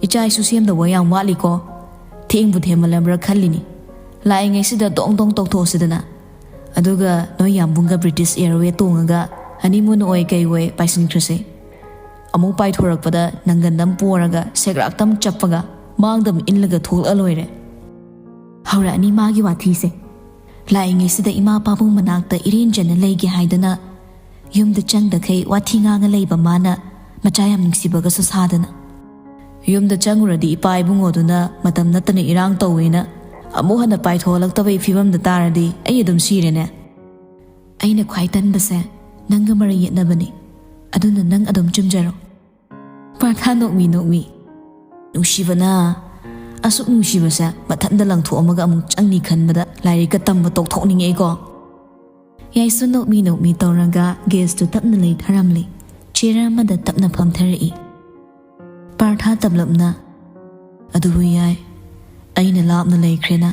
ꯏꯆꯥ ꯏꯁꯨ ꯁꯦꯝꯗꯧꯕ ꯌꯥꯝ ꯋꯥꯠꯂꯤꯀꯣ꯫ ꯊꯦꯡꯕꯨ ꯊꯦꯡꯃꯜꯂꯕ꯭ꯔꯥ ꯈꯜꯂꯤꯅꯤ꯫ ꯂꯥꯛꯏꯉꯩꯁꯤꯗ ꯗꯣꯡ ꯗꯣꯡ ꯇꯧꯊꯣꯛꯑꯁꯤꯗꯅ꯫ ꯑꯗꯨꯒ ꯅꯣꯏ ꯌꯥꯝꯕꯨꯡꯒ British Airway ꯇꯣꯡꯉꯒ honeymoon ꯑꯣꯏ ꯀꯩ ꯑꯣꯏ ꯄꯥꯏꯁꯤꯟꯈ꯭ꯔꯁꯦ꯫ ꯑꯃꯨꯛ ꯄꯥꯏꯊꯣꯔꯛꯄꯗ ꯅꯪꯒꯟꯗꯝ ꯄꯣꯔꯒ ꯁꯦꯒ꯭ꯔꯥꯛꯇꯝ ꯆꯞꯄꯒ ꯃꯥꯡꯗꯝ ꯏꯜꯂꯒ ꯊꯣꯛꯂꯛꯑ ꯂꯣꯏꯔꯦ꯫" ꯍꯧꯔꯛꯑꯅꯤ ꯃꯥꯒꯤ ꯋꯥꯊꯤꯁꯦ꯫ ꯂꯥꯛꯏꯉꯩꯁꯤꯗ ꯏꯃꯥ ꯄꯥꯕꯨꯡ ꯃꯅꯥꯛꯇ ꯏꯔꯦꯟꯖꯅ ꯂꯩꯒꯦ ꯍꯥꯏꯗꯅ ꯌꯨꯝꯗ ꯆꯪꯗꯈꯩ ꯋꯥꯊꯤ ꯉꯥꯡꯉ ꯂꯩꯕ ꯃꯥꯅ ꯃꯆꯥ ꯌꯥꯝ ꯅꯨꯡꯁꯤꯕꯒꯁꯨ ꯁꯥꯗꯅ꯫ ꯌꯨꯝꯗ ꯆꯪꯉꯨꯔꯗꯤ ꯏꯄꯥ ꯏꯕꯨꯡꯉꯣꯗꯨꯅ ꯃꯇꯝ ꯅꯠꯇꯅ ꯏꯔꯥꯡ ꯇꯧꯋꯦꯅ ꯑꯃꯨꯛ ꯍꯟꯅ ꯄꯥꯏꯊꯣꯛꯍꯜꯂꯛꯇꯕꯒꯤ ꯐꯤꯕꯝꯗ ꯇꯥꯔꯗꯤ ꯑꯩ ꯑꯗꯨꯝ ꯁꯤꯔꯦꯅꯦ꯫ ꯑꯩꯅ ꯈ꯭ꯋꯥꯏ ꯇꯟꯕꯁꯦ ꯅꯪꯒ ꯃꯔꯩ ꯌꯦꯠꯅꯕꯅꯤ꯫ ꯑꯗꯨꯅ ꯅꯪ ꯑꯗꯨꯝ ꯆꯨꯝꯖꯔꯣ꯫ ꯄꯥꯔꯊ ꯅꯣꯛꯃꯤ ꯅꯣꯛꯃꯤ꯫ ꯅꯨꯡꯁꯤꯕꯅ, ꯑꯁꯨꯛ ꯅꯨꯡꯁꯤꯕꯁꯦ ꯃꯊꯟꯇ ꯂꯪꯊꯣꯛꯑꯝꯃꯒ ꯑꯃꯨꯛ ꯆꯪꯅꯤ ꯈꯟꯕꯗ ꯂꯥꯏꯔꯤꯛꯀ ꯇꯝꯕ ꯇꯣꯛꯊꯣꯛꯅꯤꯡꯉꯦꯀꯣ꯫ ꯌꯥꯏꯁꯨ ꯅꯣꯛꯃꯤ ꯅꯣꯛꯃꯤ ꯇꯧꯔꯒ ꯒꯦꯁꯇꯨ ꯇꯞꯅ ꯂꯩꯊꯔꯝꯂꯦ꯫ ꯆꯤꯌꯔ ꯑꯃꯗ ꯇꯞꯅ ꯐꯝꯊꯔꯛꯏ꯫ ꯄꯥꯔꯊ ꯇꯞꯂꯞꯅ, "ꯑꯗꯨꯕꯨ ꯌꯥꯏ, ꯑꯩꯅ ꯂꯥꯞꯅ ꯂꯩꯈ꯭ꯔꯦꯅ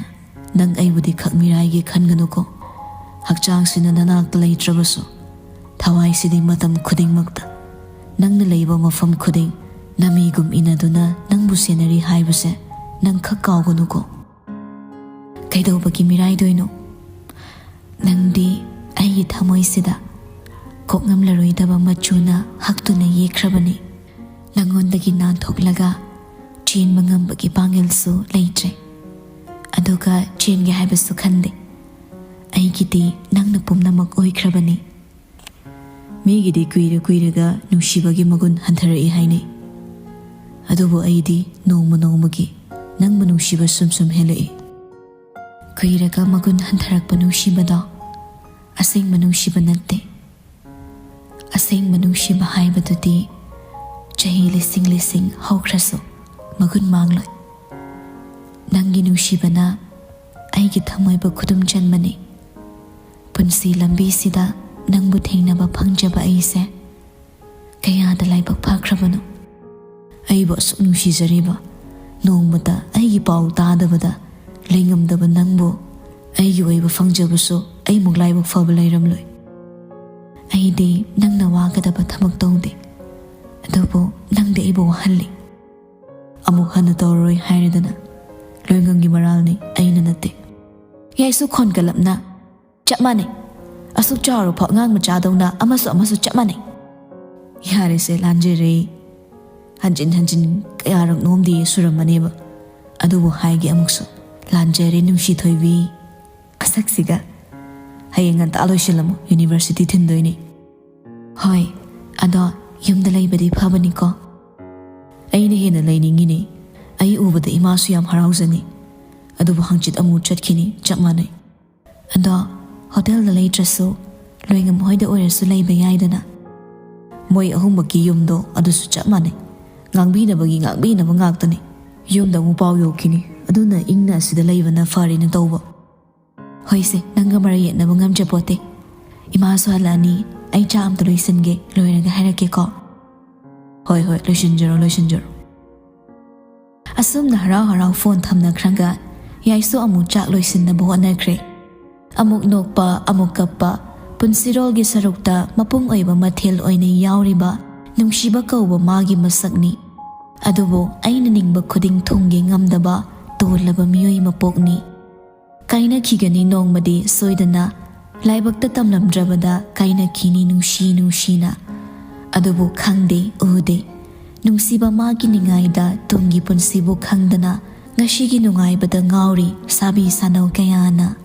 ꯅꯪ ꯑꯩꯕꯨꯗꯤ ꯈꯛ ꯃꯤꯔꯥꯏꯒꯦ ꯈꯟꯒꯅꯨꯀꯣ꯫ ꯍꯛꯆꯥꯡꯁꯤꯅ ꯅꯅꯥꯛꯇ ꯂꯩꯇ꯭ꯔꯕꯁꯨ, ꯊꯋꯥꯏꯁꯤꯗꯤ ꯃꯇꯝ ꯈꯨꯗꯤꯡꯃꯛꯇ ꯅꯪꯅ ꯂꯩꯕ ꯃꯐꯝ ꯈꯨꯗꯤꯡ ꯅꯃꯤꯒꯨꯝ ꯏꯟꯅꯗꯨꯅ ꯅꯪꯕꯨ ꯁꯦꯟꯅꯔꯤ ꯍꯥꯏꯕꯁꯦ ꯅꯪ ꯈꯛ ꯀꯥꯎꯒꯅꯨꯀꯣ꯫" "ꯀꯩꯗꯧꯕꯒꯤ ꯃꯤꯔꯥꯏꯗꯣꯏꯅꯣ? ꯅꯪꯗꯤ ꯑꯩꯒꯤ ꯊꯃꯣꯏꯁꯤꯗ ꯀꯣꯛꯉꯝꯂꯔꯣꯏꯗꯕ ꯃꯆꯨꯅ ꯍꯛꯇꯨꯅ ꯌꯦꯛꯈ꯭ꯔꯕꯅꯤ꯫ ꯅꯪꯉꯣꯟꯗꯒꯤ ꯅꯥꯟꯊꯣꯛꯂꯒ ꯆꯦꯟꯕ ꯉꯝꯕꯒꯤ ꯄꯥꯡꯒꯜꯁꯨ ꯂꯩꯇ꯭ꯔꯦ꯫ ꯑꯗꯨꯒ ꯆꯦꯟꯒꯦ ꯍꯥꯏꯕꯁꯨ ꯈꯟꯗꯦ꯫ ꯑꯩꯒꯤꯗꯤ ꯅꯪꯅ ꯄꯨꯝꯅꯃꯛ ꯑꯣꯏꯈ꯭ꯔꯕꯅꯤ꯫ ꯃꯤꯒꯤꯗꯤ ꯀꯨꯏꯔ ꯀꯨꯏꯔꯒ ꯅꯨꯡꯁꯤꯕꯒꯤ ꯃꯒꯨꯟ ꯍꯟꯊꯔꯛꯏ ꯍꯥꯏꯅꯩ꯫ ꯑꯗꯨꯕꯨ ꯑꯩꯗꯤ ꯅꯣꯡꯃ ꯅꯣꯡꯃꯒꯤ ꯅꯪꯕꯨ ꯅꯨꯡꯁꯤꯕ ꯁꯨꯝ ꯁꯨꯝ ꯍꯦꯜꯂꯛꯏ꯫ ꯀꯨꯏꯔꯒ ꯃꯒꯨꯟ ꯍꯟꯊꯔꯛꯄ ꯅꯨꯡꯁꯤꯕꯗꯣ ꯑꯁꯦꯡꯕ ꯅꯨꯡꯁꯤꯕ ꯅꯠꯇꯦ꯫ ꯑꯁꯦꯡꯕ ꯅꯨꯡꯁꯤꯕ ꯍꯥꯏꯕꯗꯨꯗꯤ ꯆꯍꯤ ꯂꯤꯁꯤꯡ ꯂꯤꯁꯤꯡ ꯍꯧꯈ꯭ꯔꯁꯨ ꯃꯒꯨꯟ ꯃꯥꯡꯂꯣꯏ꯫ ꯅꯪꯒꯤ ꯅꯨꯡꯁꯤꯕꯅ ꯑꯩꯒꯤ ꯊꯃꯣꯏꯕꯨ ꯈꯨꯗꯨꯝ ꯆꯟꯕꯅꯤ꯫ ꯄꯨꯟꯁꯤ ꯂꯝꯕꯤꯁꯤꯗ ꯅꯪꯕꯨ ꯊꯦꯡꯅꯕ ꯐꯪꯖꯕ ꯑꯩꯁꯦ ꯀꯌꯥꯗ ꯂꯥꯏꯕꯛ ꯐꯈ꯭ꯔꯕꯅꯣ꯫ ꯑꯩꯕꯨ ꯑꯁꯨꯛ ꯅꯨꯡꯁꯤꯖꯔꯤꯕ, ꯅꯣꯡꯃꯇ ꯑꯩꯒꯤ ꯄꯥꯎ ꯇꯥꯗꯕꯗ ꯂꯩꯉꯝꯗꯕ ꯅꯪꯕꯨ ꯑꯩꯒꯤ ꯑꯣꯏꯕ ꯐꯪꯖꯕꯁꯨ ꯑꯩꯃꯨꯛ ꯂꯥꯏꯕꯛ ꯐꯕ ꯂꯩꯔꯝꯂꯣꯏ꯫ ꯑꯩꯗꯤ ꯅꯪꯅ ꯋꯥꯒꯗꯕ ꯊꯕꯛ ꯇꯧꯗꯦ, ꯑꯗꯨꯕꯨ ꯅꯪꯗꯤ ꯑꯩꯕꯨ ꯋꯥꯍꯜꯂꯤ꯫ ꯑꯃꯨꯛ ꯍꯟꯅ ꯇꯧꯔꯔꯣꯏ ꯍꯥꯏꯔꯗꯅ꯫ ꯂꯣꯏꯉꯝꯒꯤ ꯃꯔꯥꯜꯅꯤ, ꯑꯩꯅ ꯅꯠꯇꯦ꯫ ꯌꯥꯏꯁꯨ ꯈꯣꯟꯒꯂꯞꯅ, "ꯆꯞ ꯃꯥꯟꯅꯩ꯫ ꯑꯁꯨꯛ ꯆꯥꯎꯔꯐꯥꯎ ꯑꯉꯥꯡ ꯃꯆꯥꯗꯧꯅ ꯑꯃꯁꯨ ꯑꯃꯁꯨ ꯆꯞ ꯃꯥꯟꯅꯩ"꯫ "ꯌꯥꯔꯦꯁꯦ, ꯂꯥꯟꯖꯔꯦ꯫ ꯍꯟꯖꯤꯟ ꯍꯟꯖꯤꯟ ꯀꯌꯥꯔꯛ ꯅꯣꯝꯗꯤ ꯁꯨꯔꯝꯃꯅꯦꯕ꯫ ꯑꯗꯨꯕꯨ ꯍꯥꯏꯒꯦ ꯑꯃꯨꯛꯁꯨ, ꯂꯥꯟꯖꯔꯦ ꯅꯨꯡꯁꯤ ꯊꯣꯏꯕꯤ꯫ ꯑꯁꯛꯁꯤꯒ꯫ ꯍꯌꯦꯡ ꯉꯟꯇꯥ ꯂꯣꯏꯁꯤꯜꯂꯝꯃꯨ, ꯌꯨꯅꯤꯚꯔꯁꯤꯇꯤ ꯊꯤꯟꯗꯣꯏꯅꯤ"꯫ "ꯍꯣꯏ, ꯑꯗꯣ ꯌꯨꯝꯗ ꯂꯩꯕꯗꯤ ꯐꯕꯅꯤꯀꯣ?" "ꯑꯩꯅ ꯍꯦꯟꯅ ꯂꯩꯅꯤꯡꯉꯤꯅꯦ꯫ ꯑꯩ ꯎꯕꯗ ꯏꯃꯥꯁꯨ ꯌꯥꯝ ꯍꯔꯥꯎꯖꯅꯤ꯫ ꯑꯗꯨꯕꯨ ꯍꯪꯆꯤꯠ ꯑꯃꯨꯛ ꯆꯠꯈꯤꯅꯤ, ꯆꯞ ꯃꯥꯟꯅꯩ"꯫ "ꯑꯗꯣ ꯍꯣꯇꯦꯜꯗ ꯂꯩꯇ꯭ꯔꯁꯨ ꯂꯣꯏꯉꯝ ꯍꯣꯏꯗ ꯑꯣꯏꯔꯁꯨ ꯂꯩꯕ ꯌꯥꯏꯗꯅ꯫ ꯃꯣꯏ ꯑꯍꯨꯝꯃꯛꯀꯤ ꯌꯨꯝꯗꯣ ꯑꯗꯨꯁꯨ ꯆꯞ ꯃꯥꯟꯅꯩ꯫ ꯉꯥꯡꯕꯤꯅꯕꯒꯤ ꯉꯥꯡꯕꯤꯅꯕ ꯉꯥꯛꯇꯅꯤ꯫ ꯌꯨꯝꯗ ꯑꯃꯨꯛ ꯄꯥꯎ ꯌꯧꯈꯤꯅꯤ꯫ ꯑꯗꯨꯅ ꯏꯪꯅ ꯑꯁꯤꯗ ꯂꯩꯕꯅ ꯐꯔꯦꯅ ꯇꯧꯕ"꯫ "ꯍꯣꯏꯁꯦ, ꯅꯪꯒ ꯃꯔꯩ ꯌꯦꯠꯅꯕ ꯉꯝꯖꯄꯣꯠꯇꯦ꯫ ꯏꯃꯥꯁꯨ ꯍꯜꯂꯛꯑꯅꯤ, ꯑꯩ ꯆꯥ ꯑꯝꯇ ꯂꯣꯏꯁꯤꯟꯒꯦ, ꯂꯣꯏꯔꯒ ꯍꯥꯏꯔꯛꯀꯦꯀꯣ"꯫ "ꯍꯣꯏ, ꯍꯣꯏ, ꯂꯣꯏꯁꯤꯟꯖꯔꯣ, ꯂꯣꯏꯁꯤꯟꯖꯔꯣ"꯫ ꯑꯁꯨꯝꯅ ꯍꯔꯥꯎ ꯍꯔꯥꯎ ꯐꯣꯟ ꯊꯝꯅꯈ꯭ꯔꯒ ꯌꯥꯏꯁꯨ ꯑꯃꯨꯛ ꯆꯥꯛ ꯂꯣꯏꯁꯤꯟꯅꯕ ꯍꯣꯠꯅꯈ꯭ꯔꯦ꯫ ꯑꯃꯨꯛ ꯅꯣꯛꯄ, ꯑꯃꯨꯛ ꯀꯞꯄ, ꯄꯨꯟꯁꯤꯔꯣꯜꯒꯤ ꯁꯔꯨꯛꯇ ꯃꯄꯨꯡ ꯑꯣꯏꯕ ꯃꯊꯦꯜ ꯑꯣꯏꯅ ꯌꯥꯎꯔꯤꯕ ꯅꯨꯡꯁꯤꯕ ꯀꯧꯕ ꯃꯥꯒꯤ ꯃꯁꯛꯅꯤ꯫ ꯑꯗꯨꯕꯨ ꯑꯩꯅ ꯅꯤꯡꯕ ꯈꯨꯗꯤꯡ ꯊꯨꯡꯒꯦ ꯉꯝꯗꯕ ꯇꯣꯜꯂꯕ ꯃꯤꯑꯣꯏ ꯃꯄꯣꯛꯅꯤ꯫ ꯀꯥꯏꯅꯈꯤꯒꯅꯤ ꯅꯣꯡꯃꯗꯤ ꯁꯣꯏꯗꯅ, ꯂꯥꯏꯕꯛꯇ ꯇꯝꯂꯝꯗ꯭ꯔꯕꯗ ꯀꯥꯏꯅꯈꯤꯅꯤ ꯅꯨꯡꯁꯤ ꯅꯨꯡꯁꯤꯅ꯫ ꯑꯗꯨꯕꯨ ꯈꯪꯗꯦ, ꯎꯗꯦ, ꯅꯨꯡꯁꯤꯕ ꯃꯥꯒꯤ ꯅꯤꯡꯉꯥꯏꯗ ꯇꯨꯡꯒꯤ ꯄꯨꯟꯁꯤꯕꯨ ꯈꯪꯗꯅ ꯉꯁꯤꯒꯤ ꯅꯨꯡꯉꯥꯏꯕꯗ ꯉꯥꯎꯔꯤ ꯁꯥꯕꯤ ꯁꯥꯅꯧ ꯀꯌꯥꯅ꯫